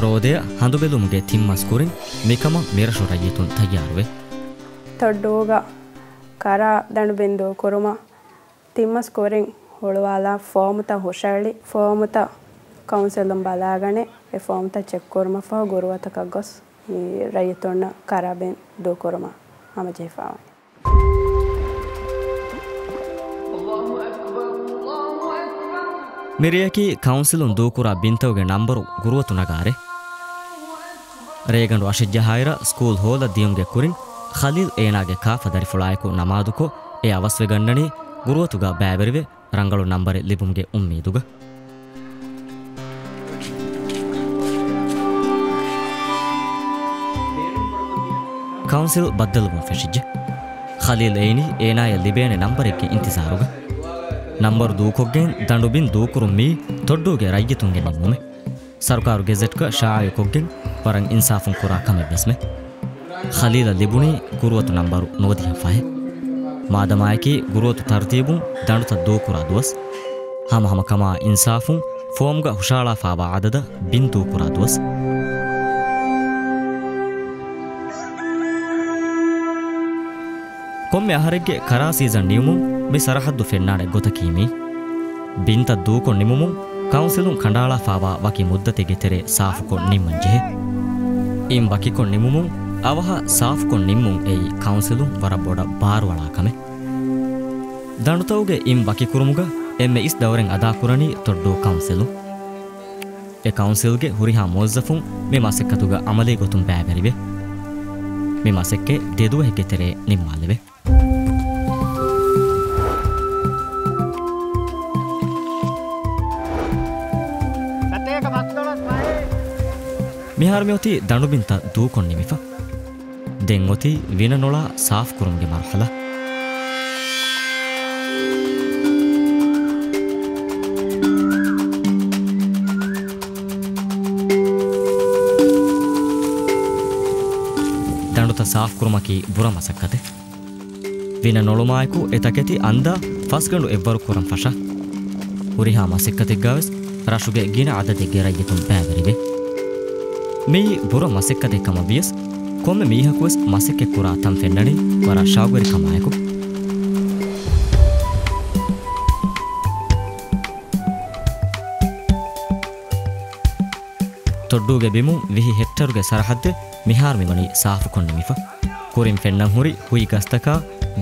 ރޯދަޔަށް ހަނދުބެލުމުގެ ތިން މަސް ކުރިން މިކަމަށް މިރަށު ރައްޔިތުން ތައްޔާރުވޭ. ތޮއްޑޫގަ ކަރާ ދަނޑު ބިން ދޫކުރުމަށް ތިން މަސް ކުރިން ހުޅުވާލާ ފޯމުތައް ހުށައެޅި، ފޯމުތައް ކައުންސިލުން ބަލާގަނެ، އެ ފޯމުތައް ޗެކްކުރުމަށްފަހު ގުރުއަތަކަށް ގޮސް މި ރައްޔިތުންނަށް ކަރާ ބިން ދޫކުރުމަށް ހަމަޖެހިފައިވަނީ. މިރެއަކީ ކައުންސިލުން ދޫކުރާ ބިންތަކުގެ ނަންބަރު ގުރުއަތު ނަގާރޭ. ރޭގަނޑު އަށެއް ޖަހާއިރަށް ސްކޫލް ހޯލަށް ދިޔުމުގެ ކުރިން ޚަލީލް އޭނާގެ ކާފަ ދަރިފުޅާއެކު ނަމާދުކޮށް، އެ އަވަސްވެގަންނަނީ ގުރުއަތުގަ ބައިވެރިވެ، ރަނގަޅު ނަންބަރެއް ލިބުމުގެ އުއްމީދުގަ. ކައުންސިލް ބައްދަލުވުން ފެށިއްޖެ. ޚަލީލް އެއިނީ އޭނާޔަށް ލިބޭނެ ނަންބަރެއްގެ އިންތިޒާރުގަ. ނަންބަރު ދޫކޮށްގެން ދަނޑުބިން ދޫކުރުން މީ ތޮއްޑޫގެ ރައްޔިތުންގެ ނިންމުމެއް. ސަރުކާރު ގެޒެޓްގަ ޝާއިޢުކޮށްގެން ވަރަށް އިންސާފުން ކުރާ ކަމެއްވެސްމެ. ޚަލީލަށް ލިބުނީ ގުރުއަތު ނަންބަރު ނުވަދިހަ ފަހެއް. މާދަމާއެކީ ގުރުއަތު ތަރުތީބުން ދަނޑުތައް ދޫކުރާ ދުވަސް. ހަމަހަމަކަމާ އިންސާފުން ފޯމްގަ ހުށައަޅާފާވާ އަދަދަށް ބިން ދޫކުރާ ދުވަސް. ކޮންމެ އަހަރެއްގެ ކަރާ ސީޒަން ނިމުމުން މި ސަރަހައްދު ފެންނާނެ ގޮތަކީ މީ. ބިންތައް ދޫކޮށް ނިމުމުން ކައުންސިލުން ކަނޑައަޅާފާވާ ވަކި މުއްދަތެއްގެ ތެރޭ ސާފުކޮށް ނިންމަން ޖެހޭ. އިން ވަކިކޮށް ނިމުމުން އަވަހަށް ސާފުކޮށް ނިންމުން އެއީ ކައުންސިލުން ވަރަށް ބޮޑަށް ބާރުއަޅާ ކަމެއް. ދަނޑުތައުގެ އިން ވަކިކުރުމުގަ އެންމެ އިސް ދައުރެއް އަދާކުރަނީ ތޮއްޑޫ ކައުންސިލުން. އެ ކައުންސިލްގެ ހުރިހާ މުވައްޒަފުން މި މަސައްކަތުގަ އަމަލީ ގޮތުން ބައިވެރިވޭ. މި މަސައްކަތް ދެ ދުވަހެއްގެ ތެރޭ ނިންމާލެވޭ. މިހާރު މިއޮތީ ދަނޑުބިންތައް ދޫކޮށް ނިމިފަ. ދެން އޮތީ ވިނަ ނޮޅާ ސާފުކުރުމުގެ މަރުހަލާ. ދަނޑުތައް ސާފުކުރުމަކީ ބުރަ މަސައްކަތެއް. ވިނަ ނޮޅުމާއެކު އެ ތަކެތި އަންދާ ފަސްގަނޑު އެއްވަރު ކުރަން ފަށާ. ހުރިހާ މަސައްކަތެއްގަވެސް ރަށުގެ ގިނަ އަދަދެއްގެ ރައްޔިތުން ބައިވެރިވޭ. މިއީ ބުރަ މަސައްކަތެއް ކަމަށް ވިޔަސް، ކޮންމެ މީހަކުވެސް މަސައްކަތްކުރާ ތަން ފެންނަނީ ވަރަށް ޝައުގުވެރިކަމާއެކު. ތޮއްޑޫގެ ބިމުން ވިހި ހެކްޓަރުގެ ސަރަހައްދެއް މިހާރު މިވަނީ ސާފުކޮށް ނިމިފަ. ކުރިން ފެންނަން ހުރި ހުއި ގަސްތަކާ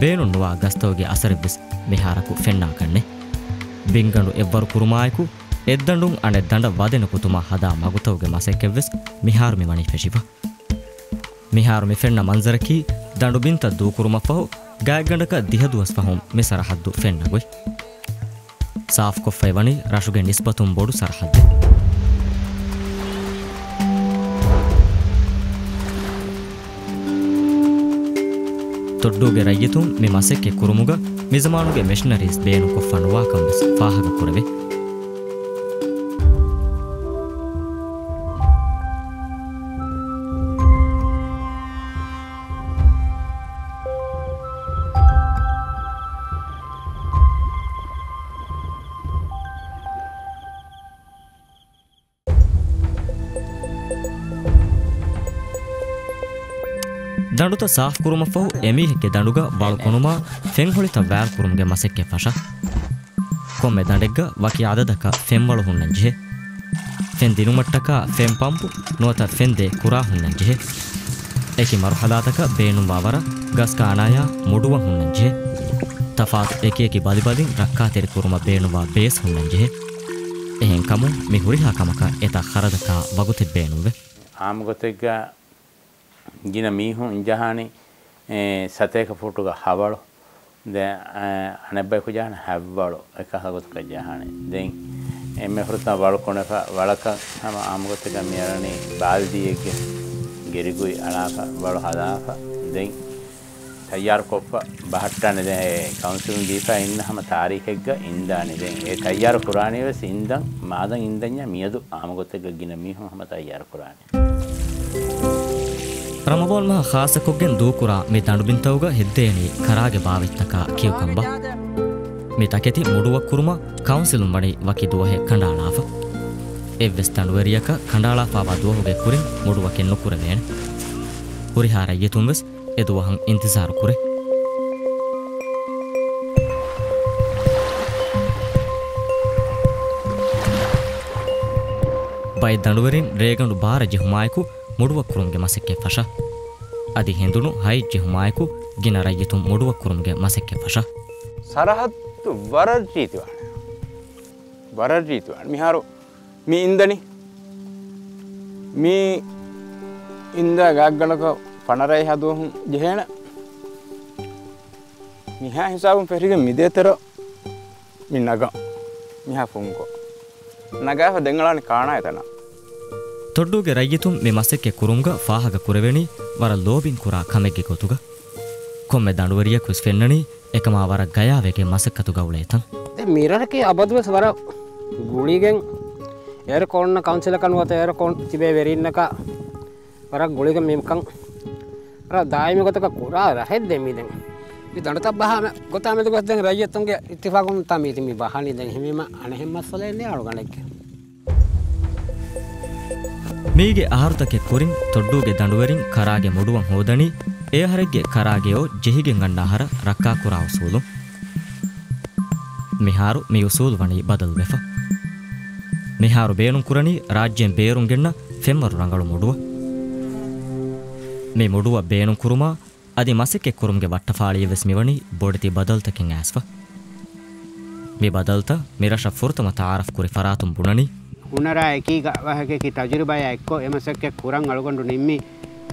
ބޭނުން ނުވާ ގަސްތަކުގެ އަސަރެއްވެސް މިހާރަކު ފެންނާކަށްނެއް. ބިންގަނޑު އެއްވަރު ކުރުމާއެކު، އެއްދަނޑުން އަނެއް ދަނޑަށް ވަދެ ނުކުތުމަށް ހަދާ މަގުތަކުގެ މަސައްކަތްވެސް މިހާރު މިވަނީ ފެށިފަ. މިހާރު މި ފެންނަ މަންޒަރަކީ، ދަނޑު ބިންތައް ދޫކުރުމަށްފަހު، ގާތްގަނޑަކަށް ދިހަ ދުވަސް ފަހުން މި ސަރަހައްދު ފެންނަ ގޮތް. ސާފުކޮށްފައި ވަނީ ރަށުގެ ނިސްބަތުން ބޮޑު ސަރަހައްދެއް. ތޮއްޑޫގެ ރައްޔިތުން މި މަސައްކަތް ކުރުމުގަ މިޒަމާނުގެ މެޝިނަރީސް ބޭނުންކޮށްފަ ނުވާކަން ވެސް ފާހަގަ ކުރެވޭ. ދަނޑުތައް ސާފުކުރުމަށްފަހު، އެމީހެއްގެ ދަނޑުގަ ވަޅު ކޮނުމާ ފެންހޮޅިތައް ވާރުކުރުމުގެ މަސައްކަތް ފަށާ. ކޮންމެ ދަނޑެއްގަ ވަކި އަދަދަކަށް ފެންވަޅު ހުންނަންޖެހޭ. ފެން ދިނުމަށްޓަކާ ފެން ޕަމްޕު ނުވަތަ ފެން ދޭ ކުރާ ހުންނަންޖެހޭ. އެކި މަރުހަލާތަކަށް ބޭނުންވާ ވަރަށް ގަސް ކާނާޔާ މުޑުވަން ހުންނަންޖެހޭ. ތަފާތު އެކިއެކި ބަލިބަލިން ރައްކާތެރިކުރުމަށް ބޭނުންވާ ބޭސް ހުންނަންޖެހޭ. އެހެންކަމުން މި ހުރިހާ ކަމަކަށް އެތާ ޚަރަދަކާ ވަގުތެއް ބޭނުންވޭ. އާއްމުގޮތެއްގަ ގިނަ މީހުން ޖަހާނީ، އެ، ސަތޭކަ ފޫޓުގަ ހަވަޅު. ދެ، އެ، އަނެއްބަޔަކު ޖަހާނީ ހަތްވަޅު، އެކަހަލަ ގޮތަކަށް ޖަހާނީ. ދެން އެންމެ ފުރަތަމަ ވަޅު ކޮނެފަ، ވަޅަކަށް ހަމަ އާއްމުގޮތެއްގަ މިއަރަނީ ބާލްދީއެއްގެ ގެރިގޮތް އަޅާފަ، ވަޅު ހަދާފަ. ދެން ތައްޔާރުކޮށްފަ ބަހައްޓާނެ. ދެން އެ ކައުންސިލުން ދީފަ އިންނަ ހަމަ ތާރީޚެއްގަ އިންދާނެ. ދެން އެ ތައްޔާރު ކުރާނީ ވެސް އިންދަން، މާދަން އިންދަންޏާ މިއަދު އާއްމުގޮތެއްގަ ގިނަ މީހުން ހަމަ ތައްޔާރު ކުރާނެ. ރަމަޟާން މަހަށް ޚާއްޞަކޮށްގެން ދޫކުރާ މި ދަނޑުބިންތަކުގަ ހެއްދޭނީ ކަރާގެ ބާވަތްތަކާ ކިޔުކަނބާ. މި ތަކެތި މުޑުވައްކުރުމަށް ކައުންސިލުން ވަނީ ވަކި ދުވަހެއް ކަނޑައަޅާފަ. އެއްވެސް ދަނޑުވެރިޔަކަށް ކަނޑައަޅާފާވާ ދުވަހުގެ ކުރިން މުޑުވަކެއް ނުކުރެވޭނެ. ހުރިހާ ރައްޔިތުން ވެސް އެ ދުވަހަށް އިންތިޒާރު ކުރޭ. ބައެއް ދަނޑުވެރިން ރޭގަނޑު ބާރަށް ޖެހުމާއެކު މުޑުވައްކުރުމުގެ މަސައްކަތް ފަށާ. އަދި ހެނދުނު ހައެއް ޖެހުމާއެކު ގިނަ ރައްޔިތުން މުޑުވައްކުރުމުގެ މަސައްކަތް ފަށާ. ސަރަހައްދު ވަރަށް ރީތިވާނެ. ވަރަށް ރީތިވާނެ. މިހާރު މި އިންދަނީ. މި އިންދާ ގާތްގަނޑަކަށް ފަނަރައެއްހާ ދުވަހުން ޖެހޭނެ. މިހާ ހިސާބުން ފެށިގެން މިދޭތެރެ މި ނަގަން. މިހާ ފުންކޮށް ނަގާފަ ދެން އަޅާނެ ކާނާއެއް ތަނަށް. ތޮއްޑޫގެ ރައްޔިތުން މި މަސައްކަތް ކުރުމުގަ ފާހަގަ ކުރެވެނީ ވަރަށް ލޯބިން ކުރާ ކަމެއްގެ ގޮތުގަ. ކޮންމެ ދަނޑުވެރިޔަކުވެސް ފެންނަނީ އެކަމާ ވަރަށް ގަޔާވެގެން މަސައްކަތުގަ އުޅޭތަން. ދެން މިރަށަކީ އަބަދުވެސް ވަރަށް ގުޅިގެން އޭރު ކޯންނަ ކައުންސިލަކަށް ނުވަތަ އޭރު ކޯން ތިބޭ ވެރިންނަކަށް ވަރަށް ގުޅިގެން މިކަން ވަރަށް ދާއިމީ ގޮތަކަށް ކުރާ ރަށެއް ދެން މި ދެން. މި ދަނޑުތައް ބަހާ ގޮތާ މެދު ގޮސް ދެން ރައްޔިތުންގެ އިއްތިފާގުން ތާ މީތި މި ބަހާނީ ދެން ހިމީމަ އަނެއްހެން މައްސަލައެއް ނެއް އަޅުގަނޑެއްގެ. މީގެ އަހަރުތަކެއް ކުރިން ތޮއްޑޫގެ ދަނޑުވެރިން ކަރާގެ މުޑުވަން ހޯދަނީ އެ އަހަރެއްގެ ކަރާގެ އޮށް ޖެހިގެން ގަންނަ އަހަރަށް ރައްކާކުރާ އުސޫލުން. މިހާރު މި އުސޫލު ވަނީ ބަދަލުވެފަ. މިހާރު ބޭނުންކުރަނީ ރާއްޖޭން ބޭރުން ގެންނަ ފެންވަރު ރަނގަޅު މުޑުވަ. މި މުޑުވަ ބޭނުންކުރުމާ އަދި މަސައްކަތްކުރުމުގެ ވައްޓަފާޅިއެއް ވެސް މިވަނީ ބޮޑެތި ބަދަލުތަކެއް އައިސްފަ. މި ބަދަލުތައް މިރަށަށް ފުރަތަމަ ތައާރަފް ކުރި ފަރާތުން ބުނަނީ، ހުނަރާ އެކީގަ ވަހަކަކީ ތަޖުރިބާޔާ އެއްކޮށް އެ މަސައްކަތް ކުރަން އަޅުގަނޑު ނިންމި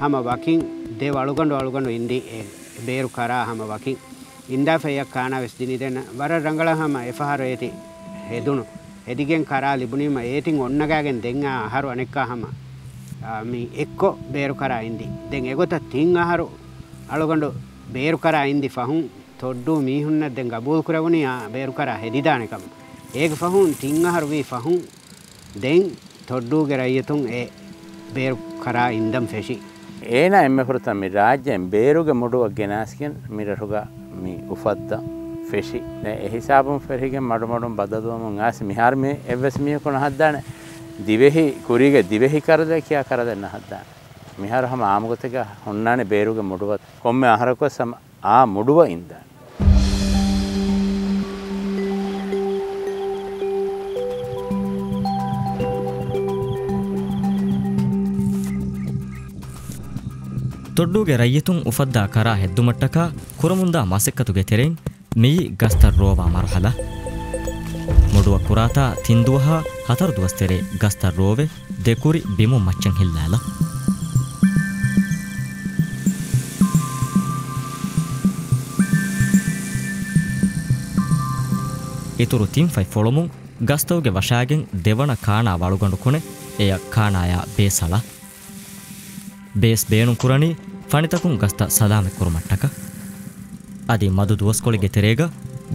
ހަމަ ވަކިން ދެ ވަޅުގަނޑު އަޅުގަނޑު އިންދި އެ ބޭރު ކަރާ ހަމަ ވަކިން އިންދާފަ އެއަށް ކާނާ ވެސް ދިނިދެން ވަރަށް ރަނގަޅަށް ހަމަ އެފަހަރު އޭތި ހެދުނު. ހެދިގެން ކަރާ ލިބުނީމަ އޭތިން އޮންނަގާގެން ދެން އާ އަހަރު އަނެއްކާ ހަމަ، އާ، މި އެއްކޮށް ބޭރު ކަރާ އިންދި. ދެން އެގޮތަށް ތިން އަހަރު އަޅުގަނޑު ބޭރު ކަރާ އިންދި ފަހުން ތޮއްޑޫ މީހުންނަށް ދެން ގަބޫލު ކުރެވުނީ އާ ބޭރު ކަރާ ހެދިދާނެ ކަމަށް. އޭގެ ފަހުން ތިން އަހަރު ވީ ފަހުން ދެން ތޮއްޑޫގެ ރައްޔިތުން އެ ބޭރު ކަރާ އިންދަން ފެށި. އޭނާ އެންމެ ފުރަތަމަ މި ރާއްޖޭން ބޭރުގެ މުޑުވަށް ގެނާސްގެން މިރަށުގަ މި އުފައްދަން ފެށި. ދެން އެ ހިސާބުން ފެށިގެން މަޑުމަޑުން ބަދަލުވަމުން އާސް މިހާރު މި އެއްވެސް މީހަކު ނަހައްދާނެ. ދިވެހި ކުރީގެ ދިވެހި ކަރަދައި ކިޔާ ކަރަދައެއް ނަހައްދާނެ. މިހާރު ހަމަ އާއްމުގޮތެއްގަ ހުންނާނެ ބޭރުގެ މުޑުވަށް ކޮންމެ އަހަރަކުވެސް ހަމަ އާ މުޑުވަ އިންދާނެ. ތޮއްޑޫގެ ރައްޔިތުން އުފައްދާ ކަރާ ހެއްދުމަށްޓަކާ ކުރަމުންދާ މަސައްކަތުގެ ތެރެއިން މިއީ ގަސްތައް ރޯވާ މަރުހަލާ. މުޑުވަ ކުރާތާ ތިން ދުވަހާ ހަތަރު ދުވަސް ތެރޭ ގަސްތައް ރޯވެ، ދެ ކުރި ބިމުން މައްޗަށް ހިއްލާލަ. އިތުރު ތިން ފަތް ފޮޅުމުން ގަސްތައުގެ ވަށާގެން ދެވަނަ ކާނާ ވަޅުގަނޑު ކޮނެ އެއަށް ކާނާޔާ ބޭސް އަޅާ. ބޭސް ބޭނުން ކުރަނީ ފަނިތަކުން ގަސްތައް ސަލާމަތް ކުރުމަށްޓަކާ. އަދި މަދު ދުވަސްކޮޅެއްގެ ތެރޭގަ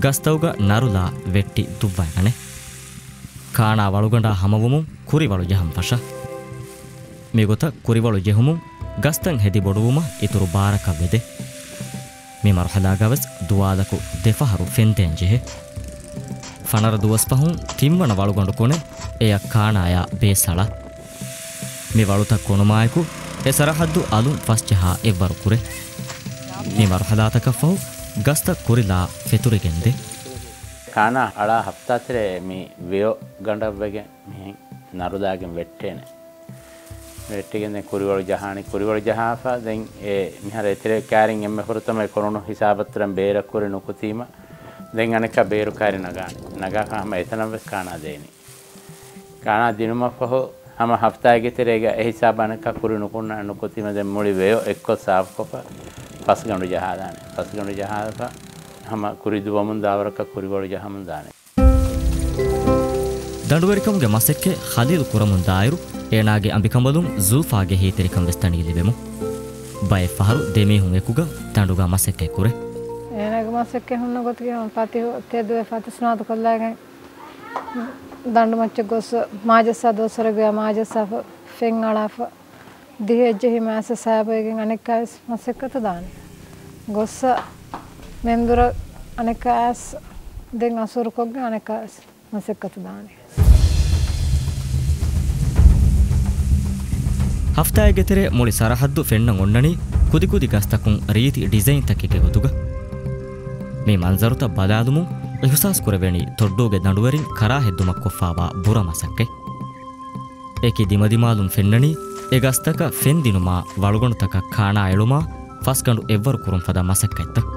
ގަސްތައުގަ ނަރުލާ ވެއްޓި ދުއްވައިގަނެ. ކާނާ ވަޅުގަނޑާ ހަމަވުމުން ކުރިވަޅު ޖަހަން ފަށާ. މިގޮތަށް ކުރިވަޅު ޖެހުމުން ގަސްތައް ހެދި ބޮޑުވުމަށް އިތުރު ބާރަކަށް ވެދޭ. މި މަރުހަލާގަވެސް ދުވާލަކު ދެފަހަރު ފެންދޭން ޖެހޭ. ފަނަރަ ދުވަސް ފަހުން ތިންވަނަ ވަޅުގަނޑު ކޮނެ އެއަށް ކާނާޔާ ބޭސް އަޅާ. މި ވަޅުތައް ކޮނުމާއެކު އެ ސަރަހައްދު އަލުން ފަސްޖަހާ އެއްވަރު ކުރޭ. މި މަރުހަލާތަކަށްފަހު ގަސްތައް ކުރިލާ ފެތުރިގެންދޭ. ކާނާ އަޅާ ހަފްތާ ތެރޭ މި ވެޔޮ ގަނޑަށްވެގެން މިހެން ނަރުލާގެން ވެއްޓޭނެ. ވެއްޓިގެން ދެން ކުރިވަޅު ޖަހާނެ. ކުރިވަޅު ޖަހާފަ ދެން އެ މިހާރު އެތެރެ ކާރިން އެންމެ ފުރަތަމަ ކޮނުނު ހިސާބަށް ތެރެއިން ބޭރަށް ކުރި ނުކުތީމަ ދެން އަނެއްކާ ބޭރު ކާރި ނަގާނެ. ނަގާފަ ހަމަ އެތަނަށް ވެސް ކާނާ ދޭނީ. ކާނާ ދިނުމަށްފަހު ހަމަ ހަފްތާއެއްގެ ތެރޭގަ އެ ހިސާބަށް އަނެއްކާ ކުރި ނުކުންނަ ނުކުތީމަ ދެން މުޅި ވެޔޮ އެއްކޮށް ސާފުކޮށްފަ ފަސްގަނޑު ޖަހާލާނެ. ފަސްގަނޑު ޖަހާފަ ހަމަ ކުރި ދުވަމުން ދާވަރަކަށް ކުރިވަޅު ޖަހަމުން ދާނެ. ދަނޑުވެރިކަމުގެ މަސައްކަތް ޚަލީލް ކުރަމުން ދާއިރު، އޭނާގެ އަނބިކަނބަލުން ޒުލްފާގެ ހިތްތިރިކަން ވެސް ދަނީ ލިބެމުން. ބައެއް ފަހަރު ދެމީހުން އެކުގަ ދަނޑުގަ މަސައްކަތް ކުރޭ. އޭނާގެ މަސައްކަތް ހުންނަ ގޮތުގެ ފަތިހު ތެދުވެ ފަތި ސުނާދު ކޮށްލައިގެން ދަނޑު މައްޗަށް ގޮސް މާޖައްސާ ދުވަސްވަރެއްގަ މާޖައްސާފަ ފެން އަޅާފަ ދިހައެއްޖެހި މާސް ސާބައިގެން އަނެއްކާވެސް މަސައްކަތު ދާނެ. ގޮއްސަ މެންދުރަށް އަނެއްކާވެސް ދެން އަސޫރުކޮށްގެން އަނެއްކާވެސް މަސައްކަތު ދާނެ. ހަފްތާއެއްގެ ތެރޭ މުޅި ސަރަހައްދު ފެންނަން އޮންނަނީ ކުދިކުދި ގަސްތަކުން ރީތި ޑިޒައިންތަކެއްގެ ގޮތުގަ. މި މަންޒަރުތައް ބަލާލުމުން އިހުސާސް ކުރެވެނީ ތޮއްޑޫގެ ދަނޑުވެރިން ކަރާ ހެއްދުމަށް ކޮށްފާވާ ބުރަ މަސައްކަތް. އެކި ދިމަދިމާލުން ފެންނަނީ އެ ގަސްތަކަށް ފެން ދިނުމާ، ވަޅުގަނޑުތަކަށް ކާނާ އެޅުމާ، ފަސްގަނޑު އެއްވަރު ކުރުން ފަދަ މަސައްކަތްތައް.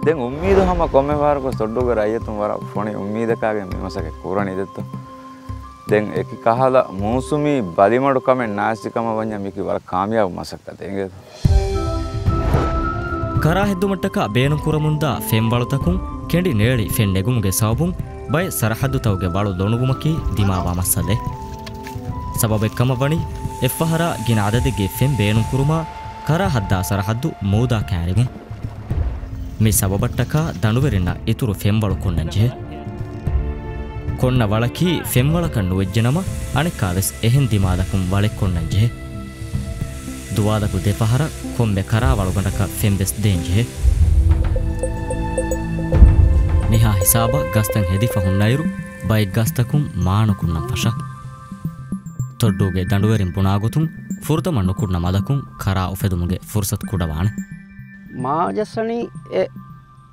ދެން އުއްމީދު ހަމަ ކޮންމެ ފަހަރަކު ތޮއްޑޫގެ ރައްޔިތުން ވަރަށް ފޮނި އުއްމީދަކާގެން މި މަސައްކަތް ކުރަނީ ދެއްތޯ. ދެން އެކި ކަހަލަ މޫސުމީ ބަލިމަޑު ކަމެއް ނާސްތި ކަމަށް ވަންޏާ މީކީ ވަރަށް ކާމިޔާބު މަސައްކަތެއް އިނގޭތޯ. ކަރާ ހެއްދުމަށްޓަކާ ބޭނުންކުރަމުންދާ ފެންވަޅުތަކުން ކެނޑި ނޭޅި ފެން ނެގުމުގެ ސަބަބުން ބައެއް ސަރަހައްދުތަކުގެ ވަޅު ލޮނުވުމަކީ ދިމާވާ މައްސަލައެއް. ސަބަބެއްކަމަށްވަނީ އެއްފަހަރާ ގިނަ އަދަދެއްގެ ފެން ބޭނުންކުރުމާ، ކަރާ ހައްދާ ސަރަހައްދު މޫދާ ކައިރިވުން. މި ސަބަބަށްޓަކާ ދަނޑުވެރިންނަށް އިތުރު ފެންވަޅު ކޮންނަންޖެހޭ. ކޮންނަ ވަޅަކީ ފެންވަޅަކަށް ނުވެއްޖެނަމަ، އަނެއްކާވެސް އެހެން ދިމާލަކުން ވަޅެއް ކޮންނަންޖެހޭ. ދުވާލަކު ދެފަހަރަށް ކޮންމެ ކަރާ ވަޅުގަނޑަކަށް ފެންވެސް ދޭންޖެހޭ. މިހާ ހިސާބަށް ގަސްތައް ހެދިފަ ހުންނައިރު، ބައެއް ގަސްތަކުން މާނަކުންނަން ފަށާ. ތޮއްޑޫގެ ދަނޑުވެރިން ބުނާގޮތުން، ފުރަތަމަ ނުކުންނަ މަލަކުން ކަރާ އުފެދުމުގެ ފުރުސަތު ކުޑަވާނެ. މާ ޖައްސަނީ އެ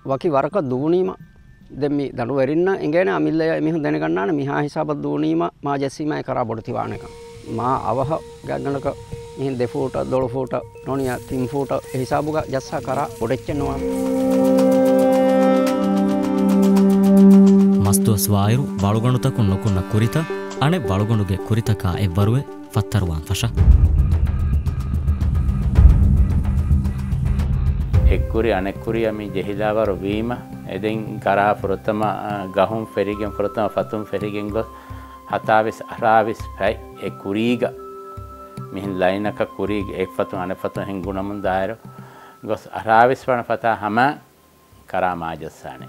ވަކި ވަރަކަށް ދުވުނީމަ، ދެން މި ދަނޑުވެރިންނަށް އެނގޭނެ އަމިއްލަޔަށް އެމީހުން ދެނެގަންނާނެ މިހާ ހިސާބަށް ދުވުނީމަ، މާ ޖެއްސީމަ އެ ކަރާ ބޮޑު ތިވާނެކަން. މާ އަވަހަށް ގާތްގަނޑަކަށް މިހެން ދެ ފޫޓަށް، ދޮޅު ފޫޓަށް، ނޫނީ ތިން ފޫޓަށް އެ ހިސާބުގަ ޖައްސާ ކަރާ ބޮޑެއްޗެއް ނުވާނެ. މަސްދުވަސް ވާއިރު ވަޅުގަނޑުތަކުން ނުކުންނަ ކުރިތައް އަނެއް ވަޅުގަނޑުގެ ކުރިތަކާ އެއްވަރުވެ ފައްތަރުވާން ފަށާ. އެއްކުރި އަނެއްކުރިއަށް މި ޖެހިލާވަރު ވީމަ، އެދެން ކަރާ ފުރަތަމަ، އަ، ގަހުން ފެށިގެން، ފުރަތަމަ ފަތުން ފެށިގެން ގޮސް، ހަތާވީސް އަށާވީސް ފަތް އެ ކުރީގަ މިހެން ލައިނަކަށް ކުރީގެ އެއްފަތުން އަނެއްފަތުން ހެން ގުނަމުން ދާއިރު ގޮސް، އަށާވީސް ވަނަ ފަތާ ހަމަ ކަރާ މާ ޖައްސާނެ.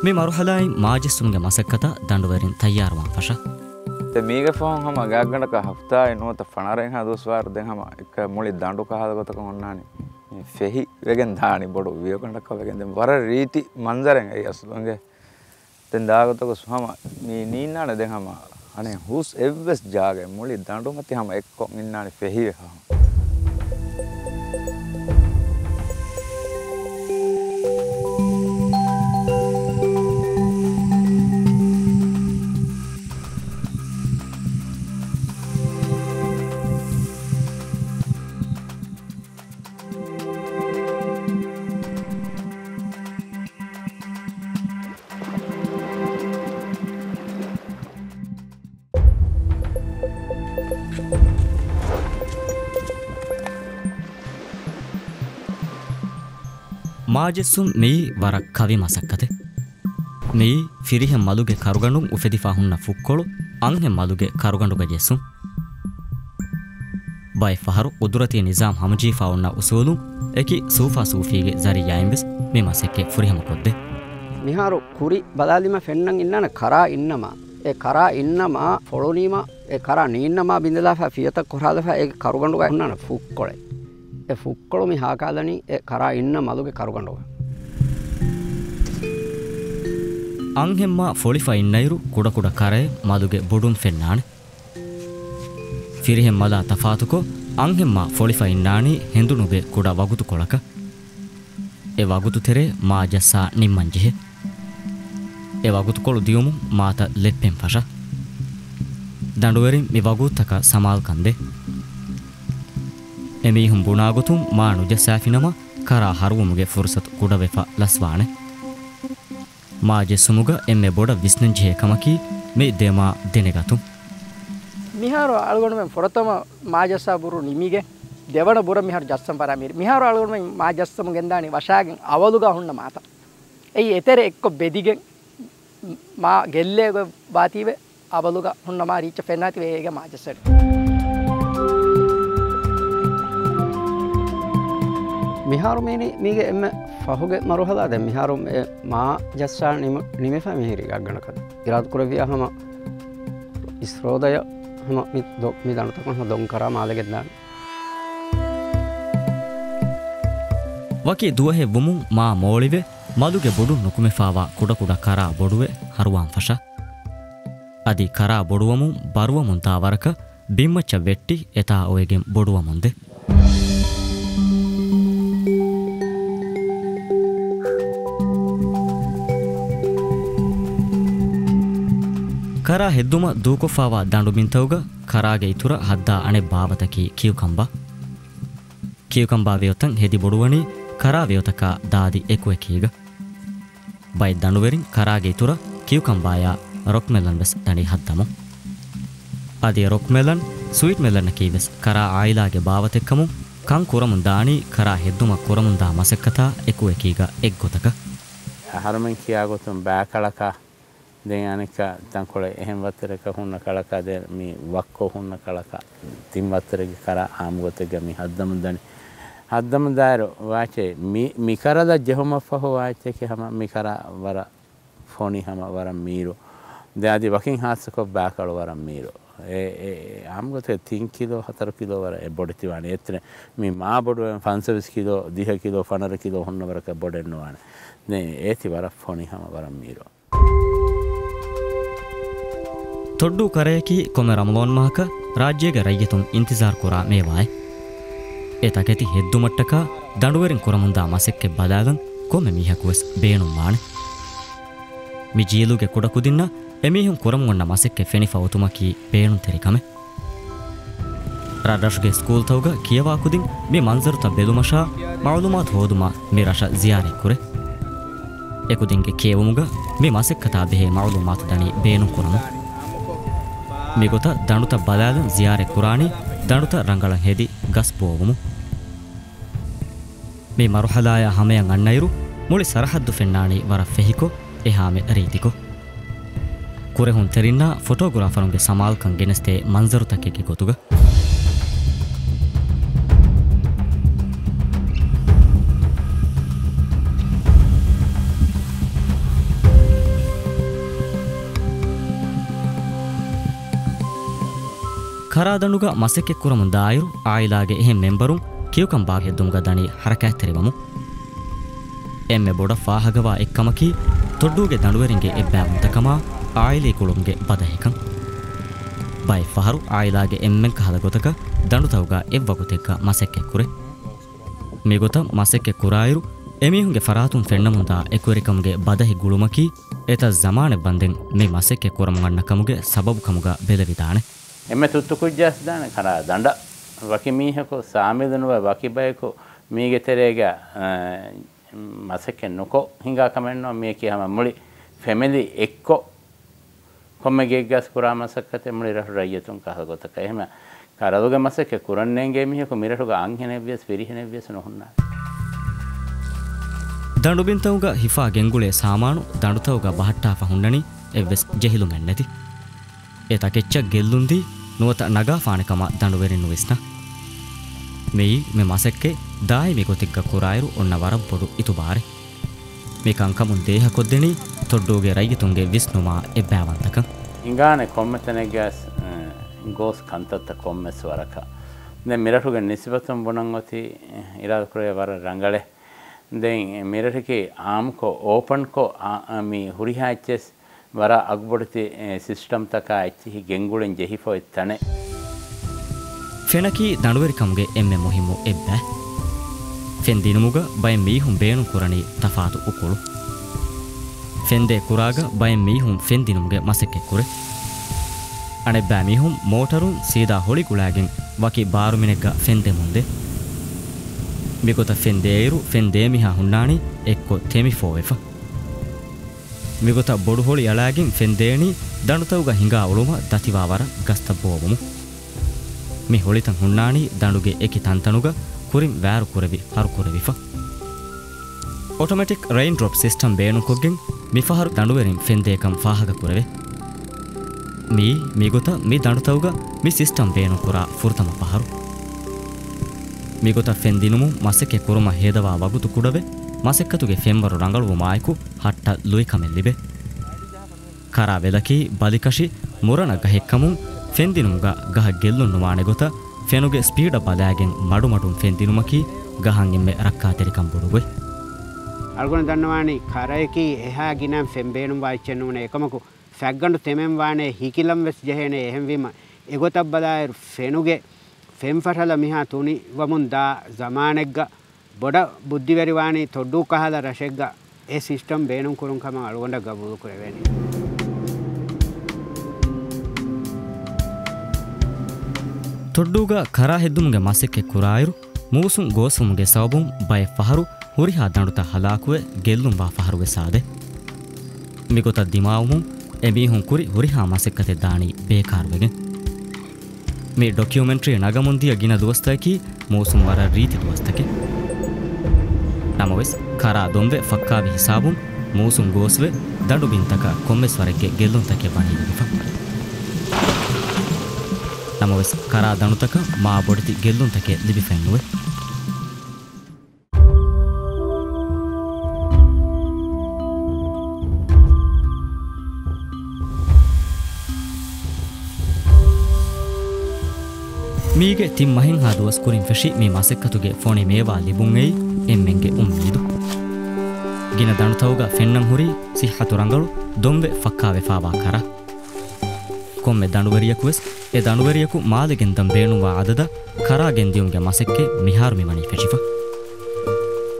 މި މަރުހަލާއިން މާ ޖެއްސުމުގެ މަސައްކަތަށް ދަނޑުވެރިން ތައްޔާރުވާން ފަށާ. ދެ މީގެ ފަހުން ހަމަ ގާތްގަނޑަކަށް ހަފްތާއެއް ނުވަތަ ފަނަރައެއްހާ ދުވަސްވަރު ދެން ހަމަ އެއްކަ މުޅި ދަނޑު ކަހަލަ ގޮތަކަށް އޮންނާނީ. ފެހި ވެގެން ދާނީ ބޮޑު ވިޔަގަނޑަކަށް ވެގެން ދެން ވަރަށް ރީތި މަންޒަރެއް އެއީ އަސްލު އިނގޭ. ދެން ދާގޮތަކުސް ހަމަ މި ނީންނާނެ ދެން ހަމަ އަނެއް ހުސް އެއްވެސް ޖާގައެއް މުޅި ދަނޑުމަތި ހަމަ އެއްކޮށް އިންނާނެ ފެހިވެ ހަމަ. މާޖެއްސުން މިއީ ވަރަށް ކަވި މަސައްކަތެއް. މިއީ ފިރިހެން މަލުގެ ކަރުގަނޑުން އުފެދިފަ ހުންނަ ފުއްކޮޅު އަންހެން މަލުގެ ކަރުގަނޑުގަ ޖެއްސުން. ބައެއްފަހަރު ޤުދުރަތީ ނިޒާމް ހަމަޖެހިފަ އޮންނަ އުސޫލުން އެކި ސޫފާ ސޫފީގެ ޒަރީޢާއިންވެސް މި މަސައްކަތް ފުރިހަމަކޮށްދޭ. މިހާރު ކުރި ބަލާލީމަ ފެންނަން އިންނާނެ ކަރާ އިންނަމާ، އެ ކަރާ އިންނަމާ ފޮޅުނީމަ، އެ ކަރާ ނީންނަމާ ބިނދެލާފަ ފިޔަތައް ކޮށާލާފަ އޭގެ ކަރުގަނޑުގަ ހުންނާނެ ފުއްކޮޅެއް. އެ ފުއްކޮޅު މި ހާކާލަނީ އެ ކަރާ އިންނަ މަލުގެ ކަރުގަނޑުގަ. އަންހެންމާ ފޮޅިފަ އިންނައިރު ކުޑަކުޑަ ކަރައެއް މަލުގެ ބުޑުން ފެންނާނެ. ފިރިހެން މަލާ ތަފާތުކޮށް، އަންހެންމާ ފޮޅިފަ އިންނާނީ ހެނދުނުގެ ކުޑަ ވަގުތުކޮޅަކަށް. އެ ވަގުތު ތެރޭ މާ ޖައްސާ ނިންމަން ޖެހޭ. އެ ވަގުތުކޮޅު ދިޔުމުން މާތައް ލެއްޕެން ފަށާ. ދަނޑުވެރިން މި ވަގުތުތަކަށް ސަމާލުކަން ދޭ. އެމީހުން ބުނާގޮތުން މާ ނުޖައްސާފިނަމަ، ކަރާ ހަރުވުމުގެ ފުރުސަތު ކުޑަވެފަ ލަސްވާނެ. މާ ޖެއްސުމުގަ އެންމެ ބޮޑަށް ވިސްނަންޖެހޭ ކަމަކީ މި ދެ މާ ދެނެގަތުން. މިހާރު އަޅުގަނޑުމެން ފުރަތަމަ މާ ޖައްސާ ބުރު ނިމިގެން، ދެވަނަ ބުރަށް މިހާރު ޖައްސަން ފަރާ މީރި. މިހާރު އަޅުގަނޑުމެން މާ ޖައްސަމުން ގެންދާނީ ވަށާގެން އަވަލުގަ ހުންނަ މާތައް. އެއީ އެތެރެ އެއްކޮށް ބެދިގެން މާ ގެއްލޭ ގޮތް ވާތީވެ، އަވަލުގަ ހުންނަ މާ ރީއްޗަށް ފެންނާތީވެ އޭގެ މާ ޖައްސަން. މިހާރު މީނީ މީގެ އެންމެ ފަހުގެ މަރުހަލާ. ދެން މިހާރު އެ މާ ޖައްސާ ނިމު-، ނިމިފަ މިހިރީ ގާތްގަނޑަކަށް. އިރާދަ ކުރެއްވިޔާ ހަމަ އިސްރޯދަޔަށް ހަމަ މި ދޮ-، މި ދަނޑުތަކުން ހަމަ ދޮންކަރާ މާލެ ގެންދާނެ. ވަކި ދުވަހެއް ވުމުން މާ މޯޅިވެ، މަލުގެ ބުޑުން ނުކުމެފާވާ ކުޑަކުޑަ ކަރާ ބޮޑުވެ ހަރުވާން ފަށާ. އަދި ކަރާ ބޮޑުވަމުން ބަރުވަމުން ދާ ވަރަކަށް ބިންމައްޗަށް ވެއްޓި އެތާ އޮވެގެން ބޮޑުވަމުން ދޭ. ކަރާ ހެއްދުމަށް ދޫކޮށްފާވާ ދަނޑު ބިންތަކުގަ ކަރާގެ އިތުރަށް ހައްދާ އަނެއް ބާވަތަކީ ކިއުކަމްބާ. ކިއުކަމްބާ ވެޔޮތައް ހެދި ބޮޑުވަނީ ކަރާ ވެޔޮތަކާ ދާދި އެކުއެކީގަ. ބައެއް ދަނޑުވެރިން ކަރާގެ އިތުރަށް ކިއުކަމްބާޔާ ރޮކްމެލަން ވެސް ދަނީ ހައްދަމުން. އަދި ރޮކްމެލަން، ސުވީޓް މެލަންއަކީ ވެސް ކަރާ އާއިލާގެ ބާވަތެއްކަމުން ކަން ކުރަމުން ދާނީ ކަރާ ހެއްދުމަށް ކުރަމުންދާ މަސައްކަތާ އެކުއެކީގަ އެއްގޮތަކަށް. އަހަރުމެން ކިޔާގޮތުން ބާކަޅަކަށް ދެން އަނެއްކާ ތަންކޮޅެއް އެހެން ވައްތަރަކަށް ހުންނަ ކަޅަކާ ދެން މި ވައްކޮށް ހުންނަ ކަޅަކާ ތިން ވައްތަރެއްގެ ކަރާ އާއްމުގޮތެއްގަ މި ހައްދަމުން ދަނީ. ހައްދަމުން ދާއިރު ވާޗޭ މި، މި ކަރަލަށް ޖެހުމަށްފަހު ވާއްޗެކޭ ހަމަ މި ކަރާ ވަރަށް ފޮނި ހަމަ ވަރަށް މީރު. ދެން އަދި ވަކިން ހާއްސަކޮށް ބާކަޅު ވަރަށް މީރު. އެ، އެ، އެ، އާއްމުގޮތެއް ތިން ކިލޯ ހަތަރު ކިލޯ ވަރަށް އެ ބޮޑެތިވާނެ. އެތެރެ މި މާ ބޮޑު ފަންސަވީސް ކިލޯ، ދިހަ ކިލޯ، ފަނަރަ ކިލޯ ހުންނަ ވަރަކަށް ބޮޑެއް ނުވާނެ. ދެން އޭތި ވަރަށް ފޮނި ހަމަ ވަރަށް މީރު. ތޮއްޑޫ ކަރަޔަކީ ކޮންމެ ރަމަޟާން މަހަކަށް ރާއްޖޭގެ ރައްޔިތުން އިންތިޒާރު ކުރާ މޭވާއެއް. އެ ތަކެތި ހެއްދުމަށްޓަކާ ދަނޑުވެރިން ކުރަމުންދާ މަސައްކަތް ބަލާލަން ކޮންމެ މީހަކު ވެސް ބޭނުންވާނެ. މި ޖީލުގެ ކުޑަކުދިންނަށް އެމީހުން ކުރަމުން އޮންނަ މަސައްކަތް ފެނިފަ އޮތުމަކީ ބޭނުންތެރި ކަމެއް. ރަށްރަށުގެ ސްކޫލްތަކުގަ ކިޔަވާ ކުދިން މި މަންޒަރުތައް ބެލުމަށާ މަޢުލޫމާތު ހޯދުމަށް މި ރަށަށް ޒިޔާރަތްކުރޭ. އެކުދިންގެ ކިޔެވުމުގަ މި މަސައްކަތާ ބެހޭ މަޢުލޫމާތު ދަނީ ބޭނުންކުރަމުން. މިގޮތަށް ދަނޑުތައް ބަލާލަން ޒިޔާރަތްކުރާނީ ދަނޑުތައް ރަނގަޅަށް ހެދި ގަސް ބޯވުމުން. މި މަރުޙަލާޔާ ހަމަޔަށް އަންނައިރު، މުޅި ސަރަޙައްދު ފެންނާނީ ވަރަށް ފެހިކޮށް، އެހާމެ ރީތިކޮށް. ކުރެހުންތެރިންނާ ފޮޓޯގްރާފަރުންގެ ސަމާލުކަން ގެނެސްދޭ މަންޒަރުތަކެއްގެ ގޮތުގަ. ކަރާދަނޑުގަ މަސައްކަތްކުރަމުން ދާއިރު، އާއިލާގެ އެހެން މެމްބަރުން ކިޔުކަން ބާކީ ހެއްދުމުގަ ދަނީ ހަރަކާތްތެރިވަމުން. އެންމެ ބޮޑަށް ފާހަގަވާ އެއްކަމަކީ، ތޮއްޑޫގެ ދަނޑުވެރިންގެ އެއްބައިވަންތަކަމާ އާއިލީ ގުޅުމުގެ ބަދަހިކަން. ބައެއްފަހަރު އާއިލާގެ އެންމެން ކަހަލަ ގޮތަކަށް ދަނޑުތަކުގަ އެއްވަގުތެއްގަ މަސައްކަތްކުރޭ. މިގޮތަށް މަސައްކަތް ކުރާއިރު، އެމީހުންގެ ފަރާތުން ފެންނަމުންދާ އެކުވެރިކަމުގެ ބަދަހި ގުޅުމަކީ، އެތައް ޒަމާނެއް ވަންދެން މި މަސައްކަތް ކުރަމުން އަންނަ ކަމުގެ ސަބަބު ކަމުގަ ބެލެވިދާނެ. އެންމެ ތުއްތު ކުއްޖާސް ދާނެ ކަރާ ދަނޑަށް. ވަކި މީހަކު ސާމިލުނުވެ ވަކި ބަޔަކު މީގެ ތެރޭގަ، އަ، މަސައްކަތް ނުކޮށް ހިނގާ ކަމެއް ނޫން. މީއަކީ ހަމަ މުޅި ފެމިލީ އެއްކޮށް ކޮންމެ ގެއެއްގަސް ކުރާ މަސައްކަތެއް މުޅި ރަށު ރައްޔިތުން ކަހަލަ ގޮތަކަށް. އެހެން ކަރަލުގެ މަސައްކަތް ކުރަން ނޭނގޭ މީހަކު މިރަށުގަ އަންހެނެއްވިޔަސް ފިރިހެނެއްވިޔަސް ނުހުންނާނެ. ދަނޑުބިންތަކުގަ ހިފާ ގެންގުޅޭ ސާމާނު ދަނޑުތަކުގަ ބަހައްޓާފަ ހުންނަނީ އެއްވެސް ޖެހިލުމެއް ނެތި. އެ ތަކެއްޗަށް ގެއްލުންދީ ނުވަތަ ނަގާފާނެ ކަމަށް ދަނޑުވެރިން ނުވިސްނާ. މިއީ މި މަސައްކަތް ދާއިމީ ގޮތެއްގަ ކުރާއިރު އޮންނަ ވަރަށް ބޮޑު އިތުބާރެއް. މި ކަންކަމުން ދޭހަކޮށްދެނީ ތޮއްޑޫގެ ރައްޔިތުންގެ ވިސްނުމާ އެއްބައިވަންތަކަން. ހިނގާނެ ކޮންމެ ތަނެއްގަސް، އެ، ގޯސް ކަންތައްތައް ކޮންމެސް ވަރަކަށް. ދެން މިރަށުގެ ނިސްބަތުން ބުނަން އޮތީ، އިރާދަކުރެވޭ ވަރަށް ރަނގަޅޭ. ދެން މިރަށަކީ އާއްމުކޮށް، އޯޕަންކޮށް، އާ، އާ، މި ހުރިހާ އެއްޗެސް ވަރަށް އަގުބޮޑެތި، އެ، ސިސްޓަމްތަކާ އެއްޗިހި ގެންގުޅެން ޖެހިފަ އޮތް ތަނެއް. ފެނަކީ ދަނޑުވެރިކަމުގެ އެންމެ މުހިއްމު އެއްބައި. ފެން ދިނުމުގަ ބައެއް މީހުން ބޭނުން ކުރަނީ ތަފާތު އުކުޅު. ފެންދޭ ކުރާގަ ބައެއް މީހުން ފެން ދިނުމުގެ މަސައްކަތް ކުރޭ. އަނެއްބައި މީހުން މޯޓަރުން ސީދާ ހޮޅި ގުޅާގެން ވަކި ބާރުމިނެއްގަ ފެން ދެމުން ދޭ. މިގޮތަށް ފެން ދޭއިރު ފެން ދޭ މީހާ ހުންނާނީ އެއްކޮށް ތެމިފޯވެފަ. މިގޮތަށް ބޮޑު ހޮޅި އަޅާގެން ފެން ދޭނީ ދަނޑުތަކުގަ ހިނގާ އުޅުމަށް ދަތިވާވަރަށް ގަސްތައް ބޯވުމުން. މި ހޮޅިތައް ހުންނާނީ ދަނޑުގެ އެކި ތަންތަނުގަ ކުރިން ވާރު ކުރެވި ހަރުކުރެވިފަ. އޮޓޮމެޓިކް ރެއިންޑްރޮޕް ސިސްޓަމް ބޭނުންކޮށްގެން މިފަހަރު ދަނޑުވެރިން ފެންދޭކަން ފާހަގަކުރެވޭ. މިއީ މިގޮތަށް މި ދަނޑުތަކުގަ މި ސިސްޓަމް ބޭނުންކުރާ ފުރަތަމަ ފަހަރު. މިގޮތަށް ފެން ދިނުމުން މަސައްކަތް ކުރުމަށް ހޭދަވާ ވަގުތު ކުޑަވެ، މަސައްކަތުގެ ފެންވަރު ރަނގަޅުވުމާއެކު ހައްޓަށް ލުއިކަމެއް ލިބޭ. ކަރާ ވެލަކީ ބަލިކަށި މުރަނަ ގަހެއްކަމުން، ފެންދިނުމުގަ ގަހަށް ގެއްލުން ނުވާނެ ގޮތަށް ފެނުގެ ސްޕީޑަށް ބަލާގެން މަޑުމަޑުން ފެންދިނުމަކީ ގަހަށް އެންމެ ރައްކާތެރިކަން ބޮޑު ގޮތް. އަޅުގަނޑު ދަންނަވާނީ ކަރަޔަކީ އެހާ ގިނައިން ފެން ބޭނުންވާ އެއްޗެއް ނޫނޭ. އެކަމަކު ފަތްގަނޑު ތެމެން ވާނޭ، ހިކިލަން ވެސް ޖެހޭނޭ. އެހެންވީމަ އެގޮތަށް ބަލާއިރު ފެނުގެ ފެންފަށަލަ މިހާ ތުނިވަމުން ދާ ޒަމާނެއްގަ ބޮޑަށް ބުއްދިވެރިވާނީ ތޮއްޑޫ ކަހަލަ ރަށެއްގަ އެ ސިސްޓަމް ބޭނުންކުރުން ކަމަށް އަޅުގަނޑަށް ގަބޫލުކުރެވޭނެ. ތޮއްޑޫގަ ކަރާ ހެއްދުމުގެ މަސައްކަތް ކުރާއިރު، މޫސުން ގޯސްވުމުގެ ސަބަބުން ބައެއް ފަހަރު ހުރިހާ ދަނޑުތައް ހަލާކުވެ ގެއްލުންވާ ފަހަރުވެސް އާދޭ. މިގޮތަށް ދިމާވުމުން އެމީހުން ކުރި ހުރިހާ މަސައްކަތެއް ދާނީ ބޭކާރުވެގެން. މި ޑޮކިއުމެންޓްރީ ނަގަމުންދިޔަ ގިނަ ދުވަސްތަކަކީ މޫސުން ވަރަށް ރީތި ދުވަސްތަކެއް. ނަމަވެސް، ކަރާ ދޮންވެ ފައްކާވި ހިސާބުން މޫސުން ގޯސްވެ، ދަނޑު ބިންތަކަށް ކޮންމެސް ވަރެއްގެ ގެއްލުންތަކެއް ވަނީ ލިބިފަ. ނަމަވެސް، ކަރާ ދަނޑުތަކަށް މާ ބޮޑެތި ގެއްލުންތަކެއް ލިބިފައެއް ނުވޭ. މީގެ ތިން މަހެއްހާ ދުވަސް ކުރިން ފެށި މި މަސައްކަތުގެ ފޮނި މޭވާ ލިބުން އެއީ އެންމެންގެ އުއްމީދު. ގިނަ ދަނޑުތަކުގަ ފެންނަން ހުރީ ސިއްހަތު ރަނގަޅު ދޮންވެ ފައްކާވެފާވާ ކަރާ. ކޮންމެ ދަނޑުވެރިޔަކުވެސް އެ ދަނޑުވެރިޔަކު މާލެ ގެންދަން ބޭނުންވާ އަދަދަށް ކަރާ ގެންދިޔުމުގެ މަސައްކަތް މިހާރު މިވަނީ ފެށިފަ.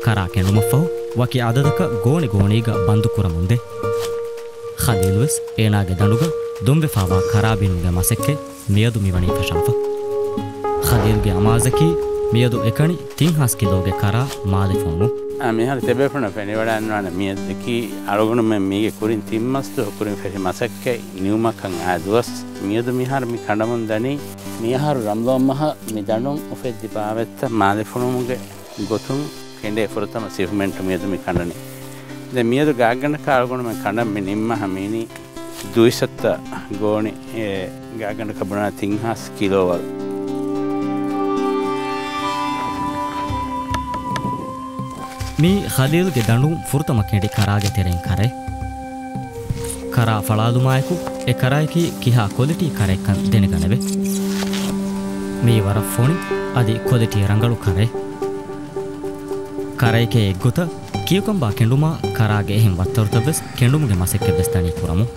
ކަރާ ކެނޑުމަށްފަހު ވަކި އަދަދަކަށް ގޯނި ގޯނީގަ ބަންދު ކުރަމުންދޭ. ޚަލީލުވެސް އޭނާގެ ދަނޑުގަ ދޮންވެފާވާ ކަރާ ބިނުމުގެ މަސައްކަތް މިއަދު މިވަނީ ފަށާފަ. ޚަލީލްގެ އަމާޒަކީ މިއަދު އެކަނި ތިން ހާސް ކިލޯގެ ކަރާ މާލެ ފޮނުވުން. އާ، މިހާރު ތިބޭފުޅުންނަށް ފެނިވަޑައިގަންނަވާނެ މިއަދަކީ އަޅުގަނޑުމެން މީގެ ކުރިން ތިން މަސް ދުވަހު ކުރިން ފެށި މަސައްކަތް ނިމުމަކަށް އައި ދުވަސް. މިއަދު މިހާރު މި ކަނޑަމުން ދަނީ މިއަހަރު ރަމަޟާން މަހަށް މި ދަނޑުން އުފެއްދި ބާވަތްތައް މާލެ ފޮނުވުމުގެ ގޮތުން ކެނޑޭ ފުރަތަމަ ސިފްމެންޓު މިއަދު މި ކަނޑަނީ. ދެން މިއަދު ގާތްގަނޑަކަށް އަޅުގަނޑުމެން ކަނޑަން މި ނިންމާ ހަމަ އިނީ ދުއިސައްތަ ގޯނި، އެ، ގާތްގަނޑަކަށް ބުނާ ތިން ހާސް ކިލޯވަރު. މީ ޚަލީލްގެ ދަނޑުން ފުރަތަމަ ކެނޑި ކަރާގެ ތެރެއިން ކަރައެއް. ކަރާ ފަޅާލުމާއެކު އެ ކަރާއަކީ ކިހާ ކޮލިޓީ ކަރައެއްކަން ދެނެގަނެވޭ. މީ ވަރަށް ފޮނި އަދި ކޮލިޓީ ރަނގަޅު ކަރައެއް. ކަރައެކޭ އެއްގޮތަށް ކިޔުކަނބާ ކެނޑުމާ ކަރާގެ އެހެން ވައްތަރުތައް ވެސް ކެނޑުމުގެ މަސައްކަތް ވެސް ދަނީ ކުރަމުން.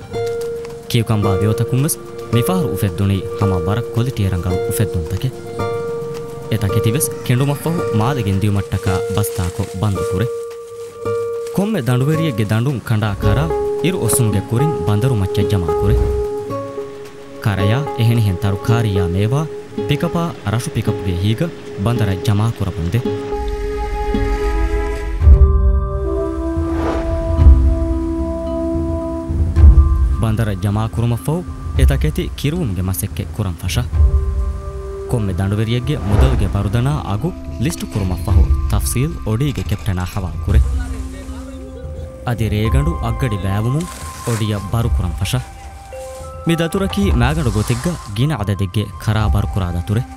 ކިޔުކަނބާ ވެޔޮތަކުން ވެސް މިފަހަރު އުފެއްދުނީ ހަމަ ވަރަށް ކޮލިޓީ ރަނގަޅު އުފެއްދުންތަކެއް. އެ ތަކެތި ވެސް ކެނޑުމަށްފަހު މާލެ ގެންދިޔުމަށްޓަކާ ބަސްތާކޮށް ބަންދު ކުރޭ. ކޮންމެ ދަނޑުވެރިއެއްގެ ދަނޑުން ކަނޑާ ކަރާ އިރު އޮއްސުމުގެ ކުރިން ބަނދަރު މައްޗަށް ޖަމާ ކުރޭ. ކަރަޔާ އެހެނިހެން ތަރުކާރީއާ މޭވާ ޕިކަޕާ ރަށު ޕިކަޕްގެ އެހީގަ ބަނދަރަށް ޖަމާ ކުރަމުންދޭ. ބަނދަރަށް ޖަމާ ކުރުމަށްފަހު އެ ތަކެތި ކިރުވުމުގެ މަސައްކަތް ކުރަން ފަށާ. ކޮންމެ ދަނޑުވެރިއެއްގެ މުދަލުގެ ބަރުދަނާ އަގު ލިސްޓު ކުރުމަށްފަހު ތަފްސީލް އޮޑީގެ ކެޕްޓަނާ ހަވާލު ކުރޭ. އަދި ރޭގަނޑު އަށްގަޑި ބައިވުމުން އޮޑީއަށް ބަރު ކުރަން ފަށާ. މި ދަތުރަކީ މާގަނޑު ގޮތެއްގަ ގިނަ އަދަދެއްގެ ކަރާ ބަރުކުރާ ދަތުރެއް.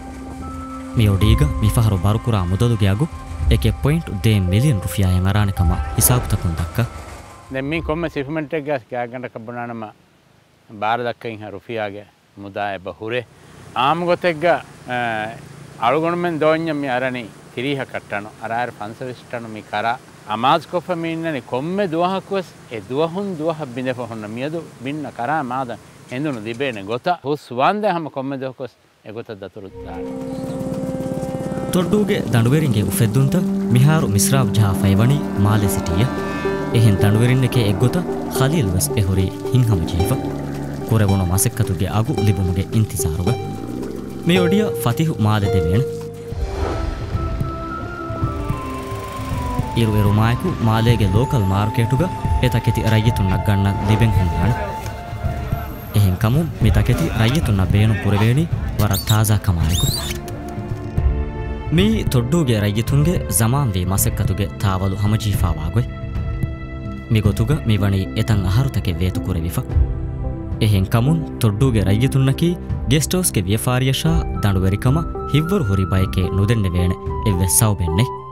މި އޮޑީގަ މިފަހަރު ބަރުކުރާ މުދަލުގެ އަގު އެކެއް ޕޮއިންޓް ދޭއް މިލިއަން ރުފިޔާއެއް އަރާނެ ކަމަށް ހިސާބުތަކުން ދައްކާ. ދެން މި ކޮންމެ ސިފްމެންޓެއްގަ ގާތްގަނޑަކަށް ބުނާނަމަ ބާރަ ދައްކައިހާ ރުފިޔާގެ މުދާ އެބަ ހުރޭ. އާއްމު ގޮތެއްގަ، އަ، އަޅުގަނޑުމެން ދޯންޏަށް މި އަރަނީ ތިރީހަކަށް ޓަނު، އަރާއިރު ފަންސަވީސް ޓަނު މި ކަރާ އަމާޒުކޮށްފަ މި އިންނަނީ. ކޮންމެ ދުވަހަކުވެސް އެ ދުވަހުން ދުވަހަށް ބިނދެފަ ހުންނަ މިއަދު ބިންނަ ކަރާ މާދަން ހެނދުނު ލިބޭނެ ގޮތަށް ހުސްވާންދެން ހަމަ ކޮންމެ ދުވަހަކުވެސް އެގޮތަށް ދަތުރު ދާނެ. ތޮއްޑޫގެ ދަނޑުވެރިންގެ އުފެއްދުންތައް މިހާރު މިސްރާބު ޖަހާފައިވަނީ މާލެ ސިޓީއަށް. އެހެން ދަނޑުވެރިންނެކޭ އެއްގޮތަށް ޚަލީލް ވެސް އެހުރީ ހިތްހަމަޖެހިފަ. ކުރެވުނު މަސައްކަތުގެ އަގު ލިބުމުގެ އިންތިޒާރުގަ. މި އޮޑިއަށް ފަތިހު މާލެ ދެވޭނެ. އިރުއެރުމާއެކު މާލޭގެ ލޯކަލް މާރުކޭޓުގަ އެތަކެތި ރައްޔިތުންނަށް ގަންނަން ލިބެން ހުންނާނެ. އެހެންކަމުން މި ތަކެތި ރައްޔިތުންނަށް ބޭނުން ކުރެވޭނީ ވަރަށް ތާޒާ ކަމާއެކު. މިއީ ތޮއްޑޫގެ ރައްޔިތުންގެ ޒަމާންވީ މަސައްކަތުގެ ތާވަލު ހަމަޖެހިފާވާ ގޮތް. މިގޮތުގަ މިވަނީ އެތައް އަހަރުތަކެއް ވޭތުކުރެވިފަ. އެހެންކަމުން ތޮއްޑޫގެ ރައްޔިތުންނަކީ ގެސްޓްހައުސްގެ ވިޔަފާރިއަށާ ދަނޑުވެރިކަމަށް ހިތްވަރު ހުރި ބަޔެކޭ ނުދެންނެވޭނެ އެއްވެސް ސަބަބެއް ނެތް.